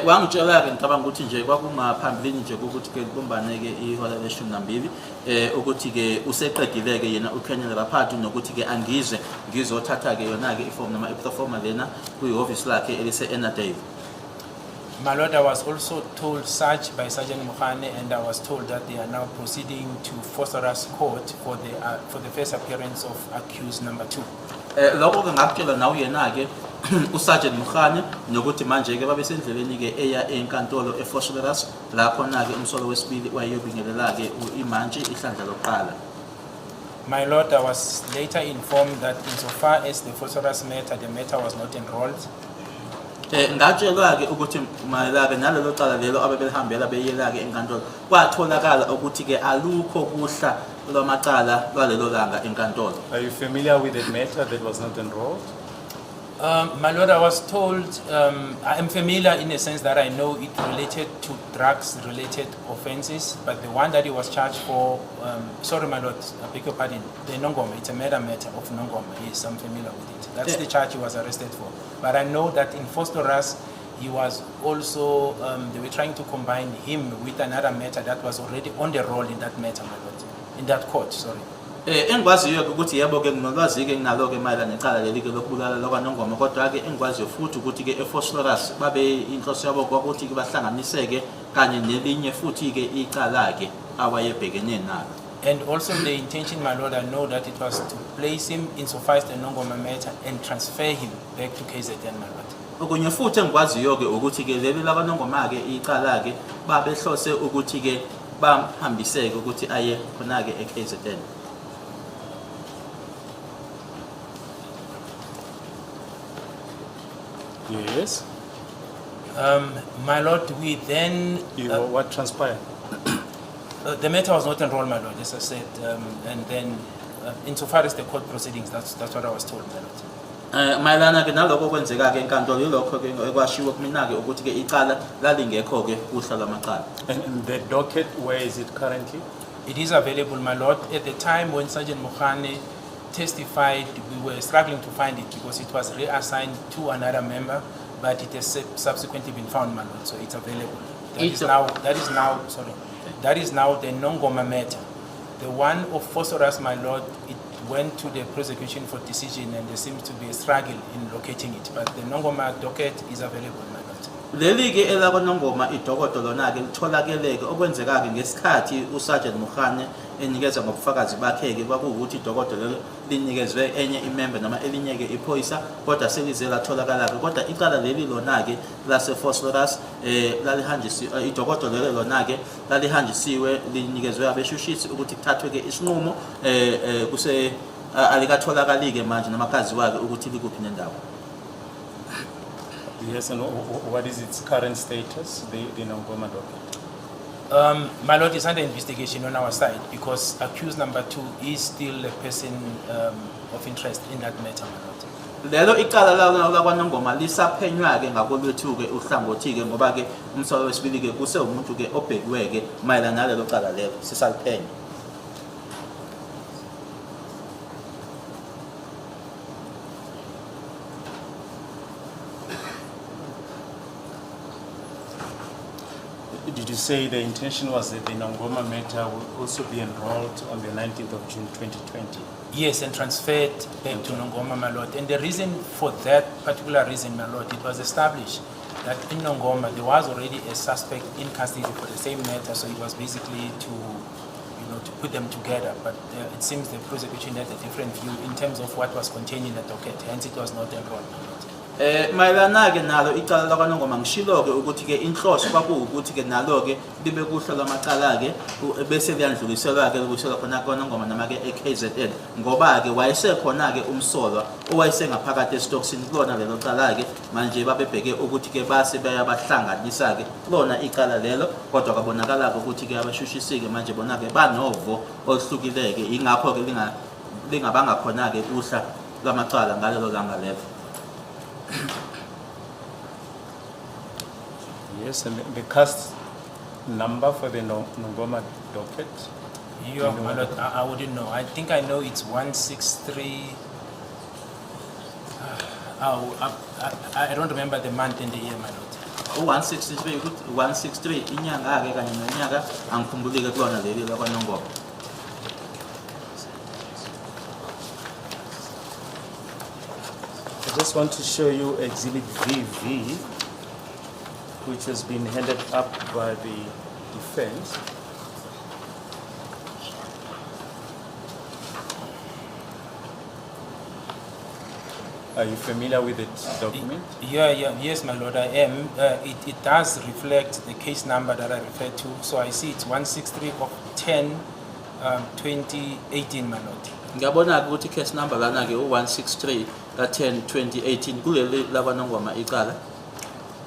Wangitshela-ke, ngicabanga ukuthi nje kwakungaphambilini nje ukuthi-ke kubumbane-ke ihora leshumi nambili, ukuthi-ke useqedile-ke yena uColonel Raphadu nokuthi-ke angize ngizothatha-ke yona-ke ifomu noma iproforma lena kwihhovisi lakhe elise-Ennerdale. My lord, I was also told such by Sergeant Mukhane, and I was told that they are now proceeding to Vosloorus Court for the first appearance of accused number two. Lokho-ke ngakutshela nawe yena-ke uSergeant Mukhane nokuthi manje-ke babesendleleni-ke eya enkantolo eVosloorus la khona-ke umsolo wesibili wayeyobingelela-ke imantshi ihlandla lokuqala. My lord, I was later informed that insofar as the Vosloorus matter, the matter was not enrolled. Ngatshelwa-ke ukuthi mayelana-ke nalelo cala lelo abebelihambela beyela-ke enkantolo kwatholakala ukuthi-ke alukho kuhla lwamacala lwalelo langa enkantolo. Are you familiar with the matter that was not enrolled? My lord, I was told, I am familiar in the sense that I know it related to drugs-related offenses, but the one that he was charged for, sorry, my lord, I beg your pardon, the Nongoma, it's a murder matter of Nongoma. Yes, I'm familiar with it. That's the charge he was arrested for. But I know that in Vosloorus, he was also, they were trying to combine him with another matter that was already on the roll in that matter, my lord, in that court, sorry. Engikwaziyo-ke ukuthi yebo-ke nginolwazi-ke nginalo-ke mayelana necala leli-ke lokubulala lakwaNongoma, kodwa-ke engikwaziyo futhi ukuthi-ke eVosloorus babe inhloso yabo kwakuthi-ke bahlanganiseke kanye nelinye futhi-ke icala-ke awayebhekene nalo. And also the intention, my lord, I know that it was to place him insofar as the Nongoma matter and transfer him back to KZN, my lord. Okunye futhi engikwaziyo-ke ukuthi-ke leli lakwaNongoma-ke icala-ke babehlose ukuthi-ke bamhambiseke ukuthi aye khona-ke e-KZN. Yes. My lord, we then, What transpired? The matter was not enrolled, my lord, as I said, and then insofar as the court proceedings, that's what I was told, my lord. Mayelana ke nalokho okwenzeka ke enkantolo yilokho ke ekwashiwo kumina ke ukuthi ke icala lalingekho ke kuhla lwamacala. And the docket, where is it currently? It is available, my lord. At the time when Sergeant Mohane testified, we were struggling to find it because it was reassigned to another member, but it has subsequently been found, my lord, so it's available. That is now, sorry, that is now the Nongoma matter. The one of Vosloorus, my lord, it went to the prosecution for decision and there seems to be a struggle in locating it, but the Nongoma docket is available, my lord. Leli ke elakwaNongoma idokodo lona ke litholakeleke okwenzeka ke ngesikhathi uSergeant Mukhane enikeza ngobufakazi bakhe ke kwakuwukuthi idokodo lelo linikezwe enye imember noma elinye ke iphoyisa kodwa selize latholakala ke, kodwa icala leli lona ke lase Vosloorus lalihanjisiwe, idokodo lelo lona ke lalihanjisiwe linikezwe abeshushisi ukuthi kuthathwe ke isinqumo, kuse alikatholakali ke manje noma kaziwa ke ukuthi likuphi nendawo. Yes, and what is its current status, the Nongoma docket? My lord, it's under investigation on our side because accused number two is still a person of interest in that matter, my lord. Lelo icala lakwaNongoma lisaphenywa ke ngakolwethu ke uhlangothi ke ngoba ke umsolwa wesibili ke kusewumuntu ke obhekiwe ke mayelana nalelo cala lelo sisaliphenya. Did you say the intention was that the Nongoma matter would also be enrolled on the 19th of June 2020? Yes, and transferred back to Nongoma, my lord. And the reason for that particular reason, my lord, it was established that in Nongoma there was already a suspect in custody for the same matter, so it was basically to put them together. But it seems the prosecution had a different view in terms of what was contained in the docket, hence it was not enrolled, my lord. Mayelana ke nalo icala lakwaNongoma ngishilo ke ukuthi ke inhloso kwakuwukuthi ke nalo ke libe kuhla lwamacala ke bese liyandluliselwa ke libuyiselwa khona kwaNongoma noma ke eKZN ngoba ke wayesekhona ke umsolwa owayesengaphakathi esitokisini kulona lelo cala ke manje babebheke ukuthi ke base bayabahlanganisa ke kulona icala lelo, kodwa kwabonakala ke ukuthi ke abashushisi ke manje bona ke banovo oluhlukile ke ingakho ke linga lingabanga khona ke kuhla lwamacala ngalelo langa lelo. Yes, and the CAS number for the Nongoma docket? You are, my lord, I wouldn't know. I think I know it's 163. I don't remember the month and the year, my lord. U-163 ukuthi 163 inyanga-ke kanye nonyaka angikhumbuli-ke kulona leli lakwaNongoma. I just want to show you Exhibit VV, which has been handed up by the defense. Are you familiar with it document? Yeah, yes, my lord, I am. It does reflect the case number that I referred to. So I see it's 163 of 10, 2018, my lord. Ngiyabona-ke ukuthi case number lana-ke u-163 ka-10 2018 kuleli lakwaNongoma icala.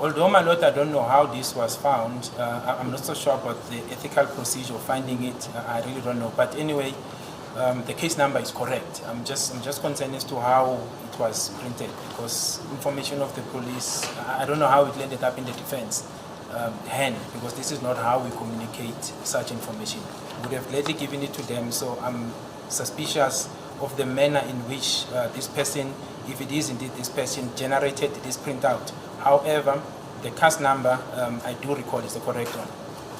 Although, my lord, I don't know how this was found. I'm not so sure about the ethical procedure of finding it. I really don't know. But anyway, the case number is correct. I'm just concerned as to how it was printed because information of the police, I don't know how it landed up in the defense hand because this is not how we communicate such information. Would have gladly given it to them. So I'm suspicious of the manner in which this person, if it is indeed this person, generated this printout. However, the case number I do recall is the correct one.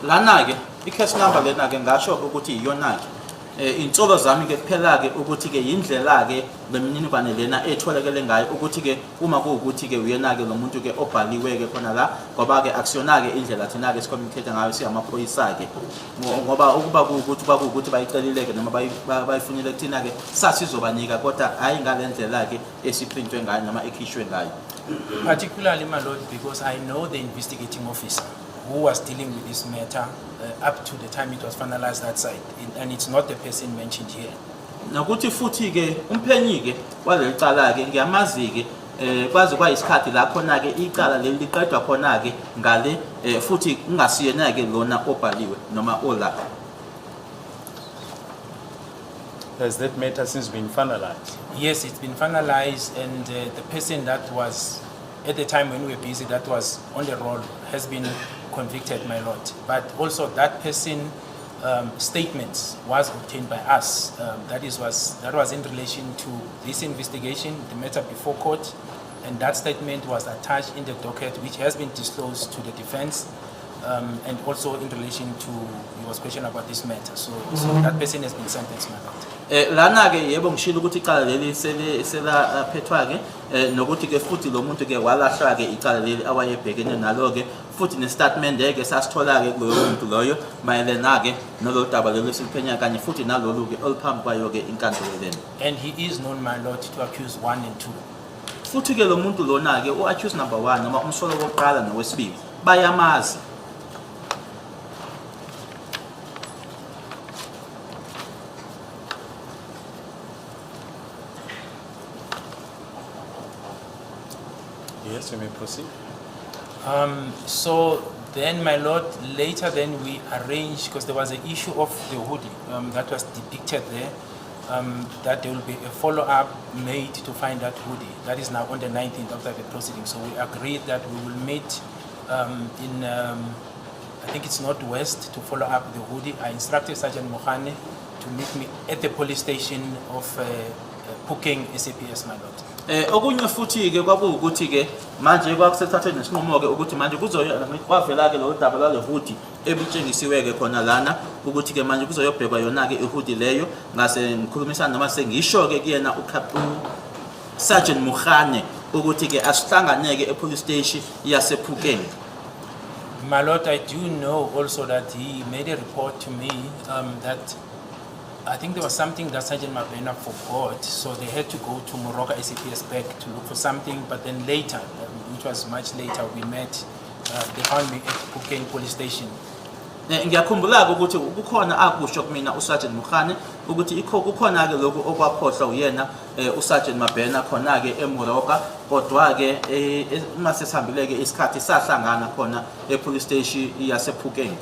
Lana-ke i-case number lena-ke ngasho ukuthi iyona-ke insolo zami-ke kuphela-ke ukuthi-ke yindlela-ke lemininingwane lena etholakele ngayo ukuthi-ke uma kuwukuthi-ke uyena-ke lo muntu-ke obhaliwe-ke khona la ngoba-ke akusiyona-ke indlela thina-ke si-communicate ngayo siyamaphoyisa-ke. Ngoba ukuba kuwukuthi kwakuwukuthi bayicelile-ke noma bayifunile kuthina-ke sasizobanika kodwa hhayi ngale ndlela-ke esiprintwe ngayo noma ekhishwe ngayo. Particularly, my lord, because I know the investigating officer who was dealing with this matter up to the time it was finalized that side, and it's not the person mentioned here. Nokuthi futhi-ke umphenyi-ke waleli cala-ke ngiyamazi-ke kwaze kwayisikhathi la khona-ke icala leli liqedwa khona-ke ngale futhi kungasiyena-ke lona obhaliwe noma ola. Has that matter since been finalized? Yes, it's been finalized, and the person that was, at the time when we were busy, that was on the roll, has been convicted, my lord. But also that person statements was obtained by us. That was in relation to this investigation, the matter before court, and that statement was attached in the docket, which has been disclosed to the defense. And also in relation to your question about this matter. So that person has been sentenced, my lord. Lana ke yebo ngishilo ukuthi icala leli sele selaphethwa ke nokuthi ke futhi lo muntu ke walahlwa ke icala leli awayebhekene nalo ke futhi nestatement ke sasithola ke kuloyo muntu loyo mayelana ke nalolu daba lolu esiluphenya kanye futhi nalolu ke oluphambi kwayo ke inkantolo lena. And he is known, my lord, to accuse one and two. Futhi ke lo muntu lona ke u-accused number 1 noma umsolo wokuqala nowesibili bayamazi. Yes, you may proceed. So then, my lord, later then we arranged, because there was an issue of the hoodie that was depicted there, that there will be a follow-up made to find that hoodie. That is now on the 19th after the proceeding. So we agreed that we will meet in, I think it's Northwest, to follow up the hoodie. I instructed Sergeant Mohane to meet me at the police station of Phokeng SAPS, my lord. Okunye futhi ke kwakuwukuthi ke manje kwakusethathwe nesinqumo ke ukuthi manje kuzoya kwavela ke lo daba lwale hoodie ebutshengisiwe ke khona lana ukuthi ke manje kuzoyobhekwa yona ke ihoodie leyo ngase ngikhulumisana noma sengisho ke kuyena Sergeant Mukhane ukuthi ke asihlanganeke epolice station yasePhokeng. My lord, I do know also that he made a report to me that I think there was something that Sergeant Mabena forgot, so they had to go to Moroka SAPS back to look for something. But then later, which was much later, we met. They found me at Phokeng police station. Ngiyakhumbula ke ukuthi kukhona akusho kumina uSergeant Mukhane ukuthi ikho kukhona ke lokhu okwakhohlwa uyena uSergeant Mabena khona ke eMoroka kodwa ke uma sesihambile ke isikhathi sahlangana khona epolice station yasePhokeng.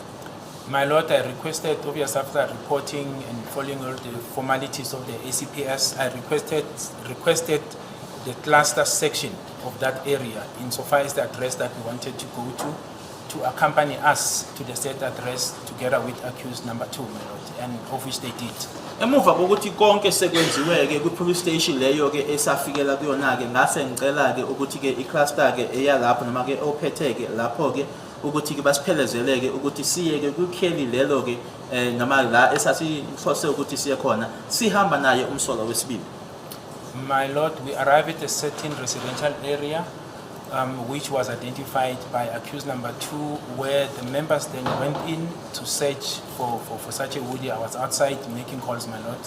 My lord, I requested, obviously after reporting and following all the formalities of the SAPS, I requested the cluster section of that area insofar as the address that we wanted to go to. to accompany us to the said address together with accused number two, my lord, and of which they did. Emuva kokuthi konke sekwenziwe-ke kwi-police station leyo-ke esafikela kuyona-ke, ngase ngicela-ke ukuthi-ke i-cluster-ke eyalapho noma-ke ophethe-ke lapho-ke ukuthi-ke basiphelezele-ke ukuthi siye-ke kwikheli lelo-ke noma la esasihlose ukuthi siye khona sihamba naye umsolwa wesibili. My lord, we arrived at a certain residential area, which was identified by accused number two, where the members then went in to search for such a hoodie. I was outside making calls, my lord.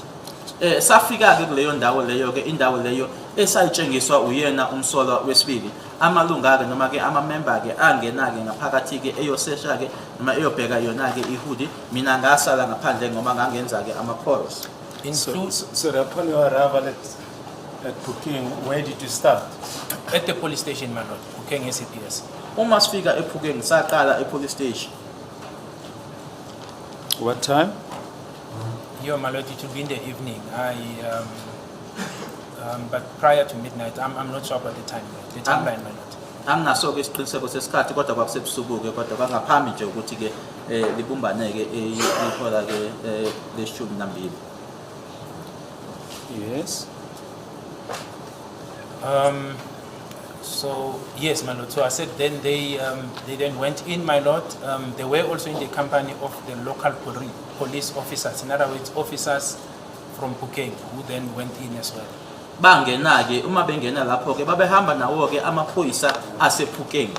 Safika-ke kuleyo ndawo leyo-ke, indawo leyo esayitshengiswa uyena umsolwa wesibili. Amalunga-ke noma-ke amamemba-ke angena-ke ngaphakathi-ke eyosesha-ke noma eyobheka yona-ke i-hoodie. Mina ngasala ngaphandle ngoba ngangenza-ke ama-calls. So, Include so upon your arrival at Phokeng, where did you start? At the police station, my lord, Phokeng SAPS. Uma sifika ePhokeng saqala e-police station. What time? Here, my lord, it will be in the evening. But prior to midnight, I'm not sure about the time, the timeline, my lord. Anginaso-ke isiqiniseko sesikhathi kodwa kwakusebusuku-ke kodwa kwangaphambi nje ukuthi-ke libumbane-ke ihora-ke leshumi nambili. Yes. So yes, my lord. So I said then they then went in, my lord. They were also in the company of the local police officers. In other words, officers from Phokeng who then went in as well. Bangena-ke, uma bengena lapho-ke babehamba nawo-ke amaphoyisa asePhokeng.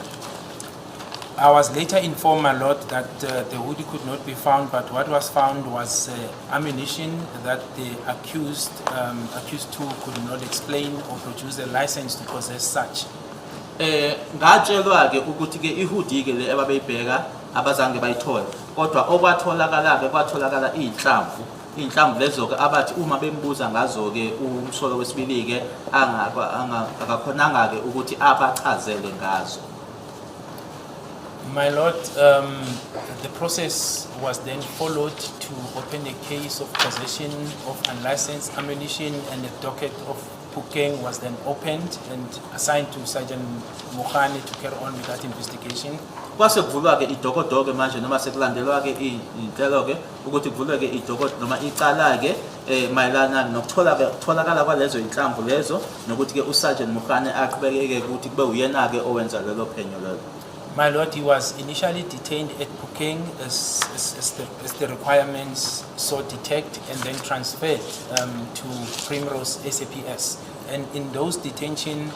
I was later informed, my lord, that the hoodie could not be found, but what was found was ammunition that the accused two could not explain or produce a license to possess such. Ngatshelwa ke ukuthi ke i-hoodie ke le ababeyibheka abazange bayithole kodwa okwatholakala ke kwatholakala inhlamvu, inhlamvu lezo ke abathi uma bembuza ngazo ke umsolo wesibili ke akakhonanga ke ukuthi abachazele ngazo. My lord, the process was then followed to open a case of possession of unlicensed ammunition, and the docket of Phokeng was then opened and assigned to Sergeant Mohane to carry on with that investigation. Kwase kuvulwa ke idokodo ke manje noma sekulandelwa ke inhlelo ke ukuthi kuvulwe ke idokodo noma icala ke mayelana nokuthola ke kutholakala kwalezo inhlamvu lezo nokuthi ke uSergeant Mukhane aqhubekeke ukuthi kube uyena ke owenza lelo phenyo lelo. My lord, he was initially detained at Phokeng as the requirements so detect, and then transferred to Primrose SAPS. And in those detention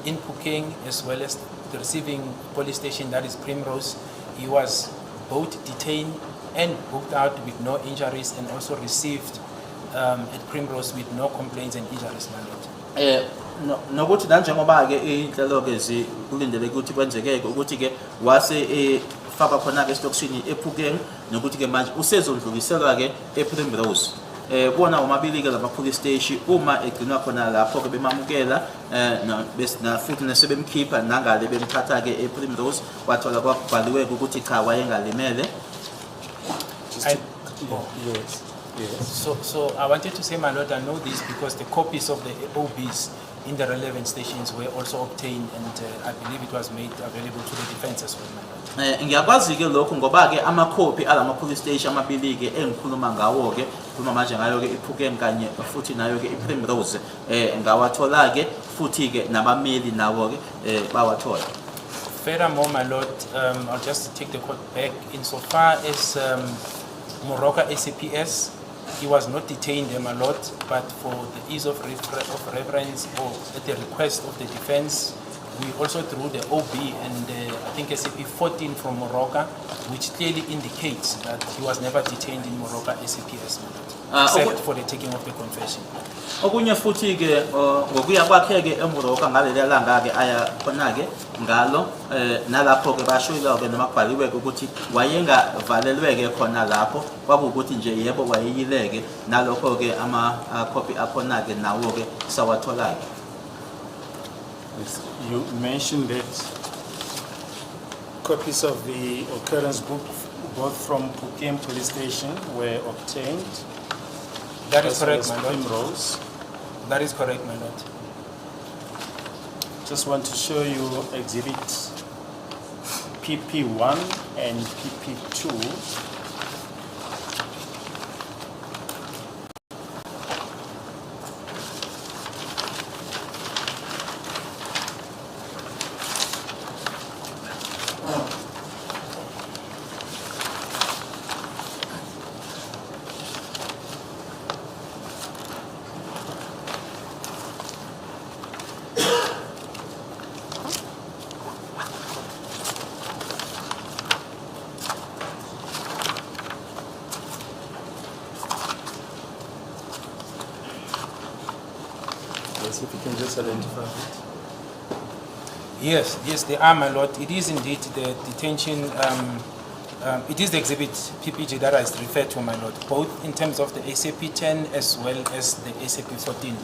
in Phokeng as well as the receiving police station, that is Primrose, he was both detained and booked out with no injuries, and also received at Primrose with no complaints and injuries, my lord. Nokuthi nanjengoba ke inhlelo ke zikulindeleke ukuthi kwenzeke ke ukuthi ke wase efaka khona ke esitokisini ePhokeng nokuthi ke manje usezondluliselwa ke ePrimrose. Kuwona womabili ke lama police station uma egcinwa khona lapho ke bemamukela na futhi nesebemkhipha nangale bemthatha ke ePrimrose wathola kwakubhaliwe ukuthi cha wayengalimele. Just Oh. Yes. So I wanted to say, my lord, I know this because the copies of the OBs in the relevant stations were also obtained, and I believe it was made available to the defense as well, my lord. Ngiyakwazi ke lokho ngoba ke amakhophi alama police station amabili ke engikhuluma ngawo ke khuluma manje ngayo ke iPhokeng kanye futhi nayo ke iPrimrose ngawathola ke futhi ke nabameli nawo ke bawathola. Furthermore, my lord, I'll just take the court back insofar as Moroka SAPS, he was not detained there, my lord, but for the ease of reference or at the request of the defense, we also drew the OB and I think SAP 14 from Moroka, which clearly indicates that he was never detained in Moroka SAPS, my lord, except for the taking of the confession. Okunye futhi ke ngokuya kwakhe ke eMoroka ngaleli langa ke aya khona ke ngalo nalapho ke bashoila ke noma kubhaliwe ke ukuthi wayengavalelwe ke khona lapho kwakuwukuthi nje yebo wayeyile ke nalokho ke ama copy akhona ke nawo ke sawathola ke. Yes. You mentioned that copies of the occurrence book, both from Phokeng Police Station, were obtained. That is as well correct, as my lord. Primrose. That is correct, my lord. Just want to show you Exhibit PP1 and PP2. Yes, if you can just identify it. Yes, they are, my lord. It is indeed the detention, it is the exhibit PPG that is referred to, my lord, both in terms of the SAP 10 as well as the SAP 14,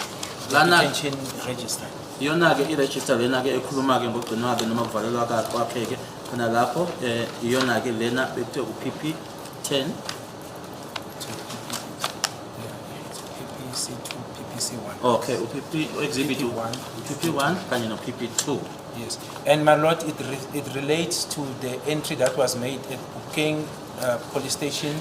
the Lana- detention register. Iyona-ke i-register lena-ke ekhuluma-ke ngokugcinwa-ke noma kuvalelwa kwakhe-ke khona lapho iyona-ke lena bekuthiwa u-PP 10. To Yeah, it's PPC2, PPC1. Okay, u-PP exhibit PP1. u-PP 1 kanye no-PP 2. Yes, and my lord, it relates to the entry that was made at Phokeng Police Station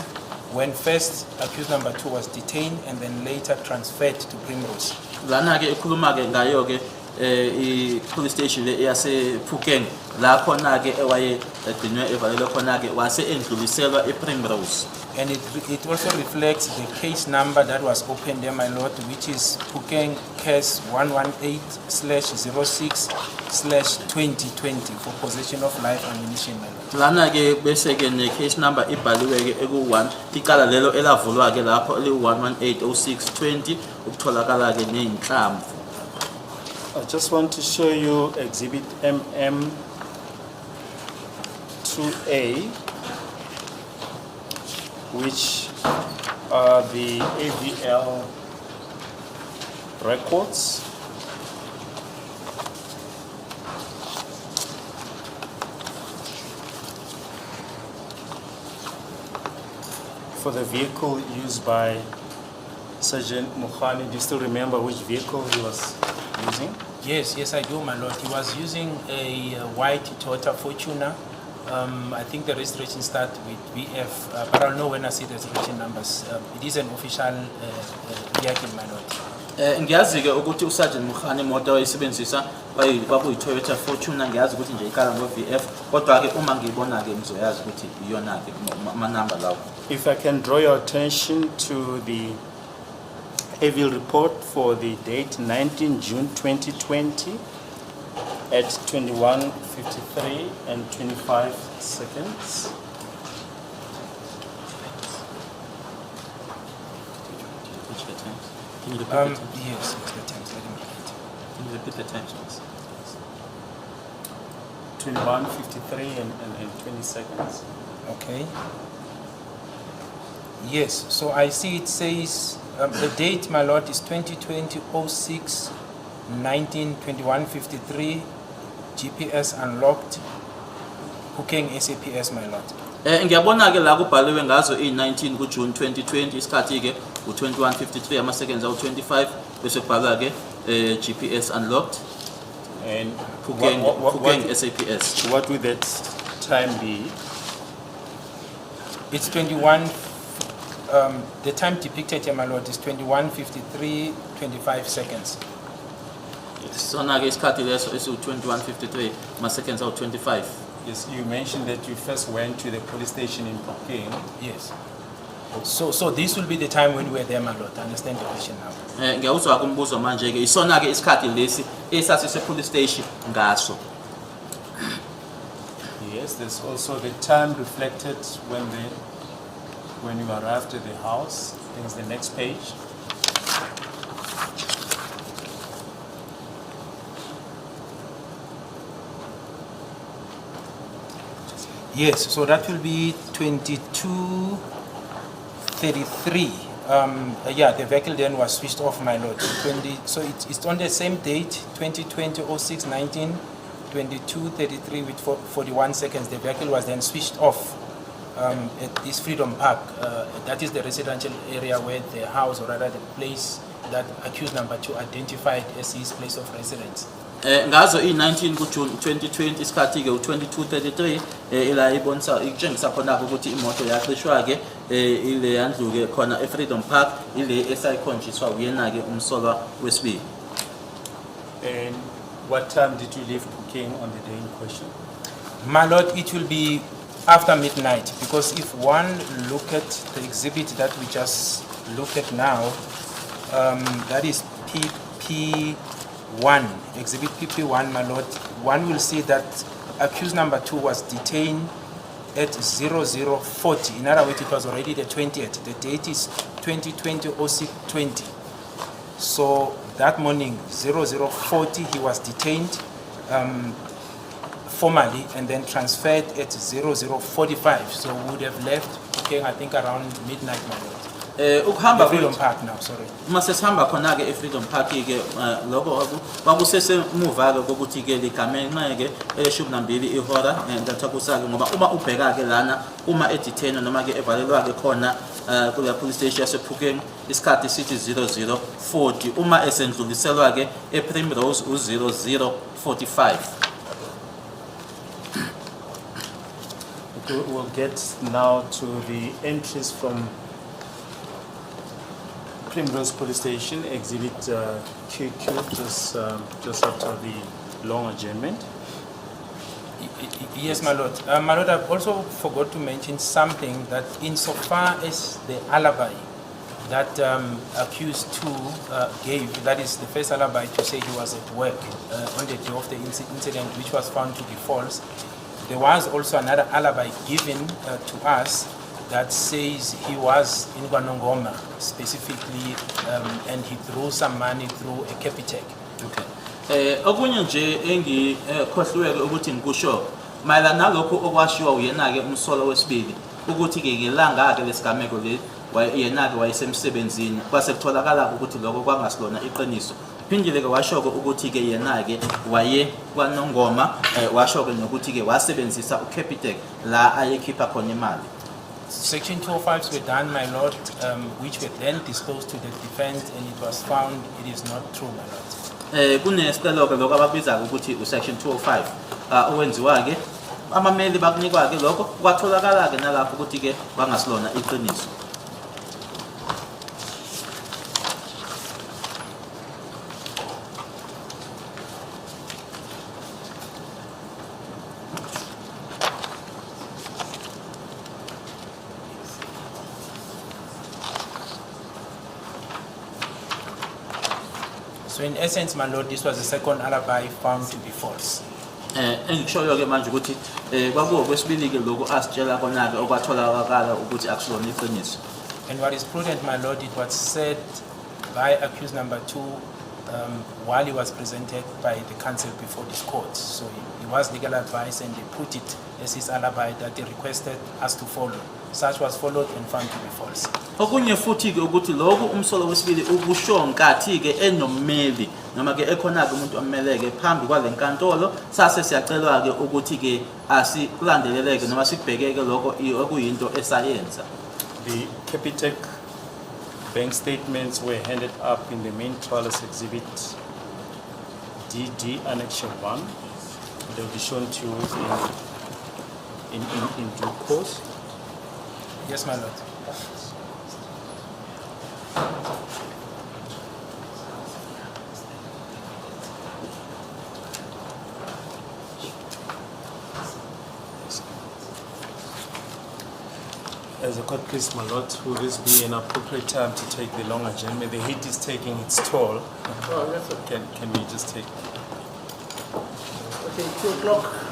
when first accused number two was detained and then later transferred to Primrose. Lana-ke ikhuluma-ke ngayo-ke i-police station le eyase-Phokeng la khona-ke ewaye egcinwe evalelwe khona-ke wase endluliselwa e-Primrose. And it also reflects the case number that was opened there, my lord, which is Phokeng Case 118/06/2020 for possession of live ammunition, my lord. Lana-ke bese-ke ne-case number ibhaliwe-ke eku-1 icala lelo elavulwa-ke lapho eliwu-1180620 ukutholakala-ke ney'nhlamvu. I just want to show you Exhibit MM 2A, which are the AVL records. For the vehicle used by Sergeant Mukhani. Do you still remember which vehicle he was using? Yes, I do, my lord. He was using a white Toyota Fortuner. I think the registration starts with VF, but I'll know when I see the registration numbers. It is an official vehicle, my lord. Ngiyazi-ke ukuthi uSergeant Mukhani imoto ayisebenzisa kwakuyi-Toyota Fortuner. Ngiyazi ukuthi nje iqala ngo-VF, kodwa-ke uma ngiyibona-ke ngizoyazi ukuthi iyona-ke amanamba lawo. If I can draw your attention to the AVL report for the date 19 June 2020 at 21:53 and 25 seconds. Which the times? Can you repeat the times? Yes, the times. Let me repeat. Can you repeat the times, please? 21:53 and 20 seconds. Okay. Yes, so I see it says the date, my lord, is 2020 06 19 21 53, GPS unlocked, Phokeng SAPS, my lord. Ngiyabona ke la kubhaliwe ngazo i-19 kuJune 2020, isikhathi ke u21:53 ama seconds awu25, bese kubhalwa ke GPS unlocked. And Phokeng Phokeng SAPS. what would that time be? It's 21, the time depicted here, my lord, is 21 53 25 seconds. Sona ke isikhathi leso esiwu21:53 ama seconds awu25. Yes, you mentioned that you first went to the police station in Phokeng. Yes. So this will be the time when we're there, my lord. I understand the question now. Ngiyawuzwa ke umbuzo manje ke, isona ke isikhathi lesi esasise police station ngaso. Yes, there's also the time reflected when you arrived at the house. I think it's the next page. Yes, so that will be 22:33. Yeah, the vehicle then was switched off, my lord. 20, so it's on the same date, 2020 06 19, 22:33 with 41 seconds. The vehicle was then switched off at this Freedom Park. That is the residential area where the house, or rather the place that accused number two identified as his place of residence. Ngazo i-19 kuJune 2020, isikhathi ke u-22:33, ila ibonisa ikutshengisa khona ukuthi imoto yacishwa ke ile yandlu ke khona eFreedom Park, ile esayikhonjiswa uyena ke umsolwa wesibili. And what time did you leave Phokeng on the day in question? My lord, it will be after midnight because if one look at the exhibit that we just looked at now, that is PP1, exhibit PP1, my lord, one will see that accused number two was detained at 0040. In other words, it was already the 20th. The date is 2020 0620. So that morning, 0040, he was detained formally and then transferred at 0045. So we would have left, okay, I think around midnight, my lord. Ukuhamba The Freedom kwethu Park now, sorry. Uma sesihamba khona ke eFreedom Park ke, lokho kwakusesemuva ke kokuthi ke ligamenxe ke eleshumi nambili ihora entathakusa ke, ngoba uma ubheka ke lana uma e-detainwa noma ke evalelwa ke khona kule police station yasePhokeng, isikhathi sithi 0040, uma esendluliselwa ke ePrimrose u-0045. Okay, we'll get now to the entries from Primrose Police Station, Exhibit QQ, just after the long adjournment. Yes, my lord. My lord, I've also forgot to mention something, that insofar as the alibi that accused two gave, that is the first alibi to say he was at work on the day of the incident, which was found to be false. There was also another alibi given to us that says he was in KwaNongoma specifically, and he threw some money through a Capitec. Okay. Okunye nje engikhohliwe ukuthi ngikusho mayelana nalokhu okwashiwa uyena ke umsolo wesibili, ukuthi ke ngelanga ke lesigameko le yena ke wayesemsebenzini, kwase kutholakala ukuthi lokho kwangasilona iqiniso. Phindile ke washo ke ukuthi ke yena ke waye kwaNongoma, washo ke nokuthi ke wasebenzisa uCapitec la ayekhipha khona imali. Section 205s were done, my lord, which were then disclosed to the defense, and it was found it is not true, my lord. Kunesicelo ke lokho abakubiza ukuthi usection 205 owenziwa ke abameli, bakunikwa ke lokho, kwatholakala ke nalapho ukuthi ke kwangasilona iqiniso. So in essence, my lord, this was the second alibi found to be false. Engikushoyo ke manje ukuthi kwakuwokwesibili ke lokhu asitshela kona ke okwatholakala ukuthi akusilona iqiniso. And what is prudent, my lord, it was said by accused number two while he was presented by the counsel before this court. So he was legal advice and they put it as his alibi that they requested us to follow. Such was followed and found to be false. Okunye futhi ke ukuthi lokhu umsolo wesibili ukusho nkathi ke enommeli noma ke ekhona ke umuntu ommeleke phambi kwale nkantolo, sase siyacelwa ke ukuthi ke asikulandeleleke noma sikubhekeke lokho okuyinto esayenza. The Capitec bank statements were handed up in the main trial as Exhibit DD Annexure 1. They'll be shown to you in due course. Yes, my lord. As the court please, my lord, will this be an appropriate time to take the long adjournment? The heat is taking its toll. Oh, that's okay. Can we just take Okay, 2 o'clock.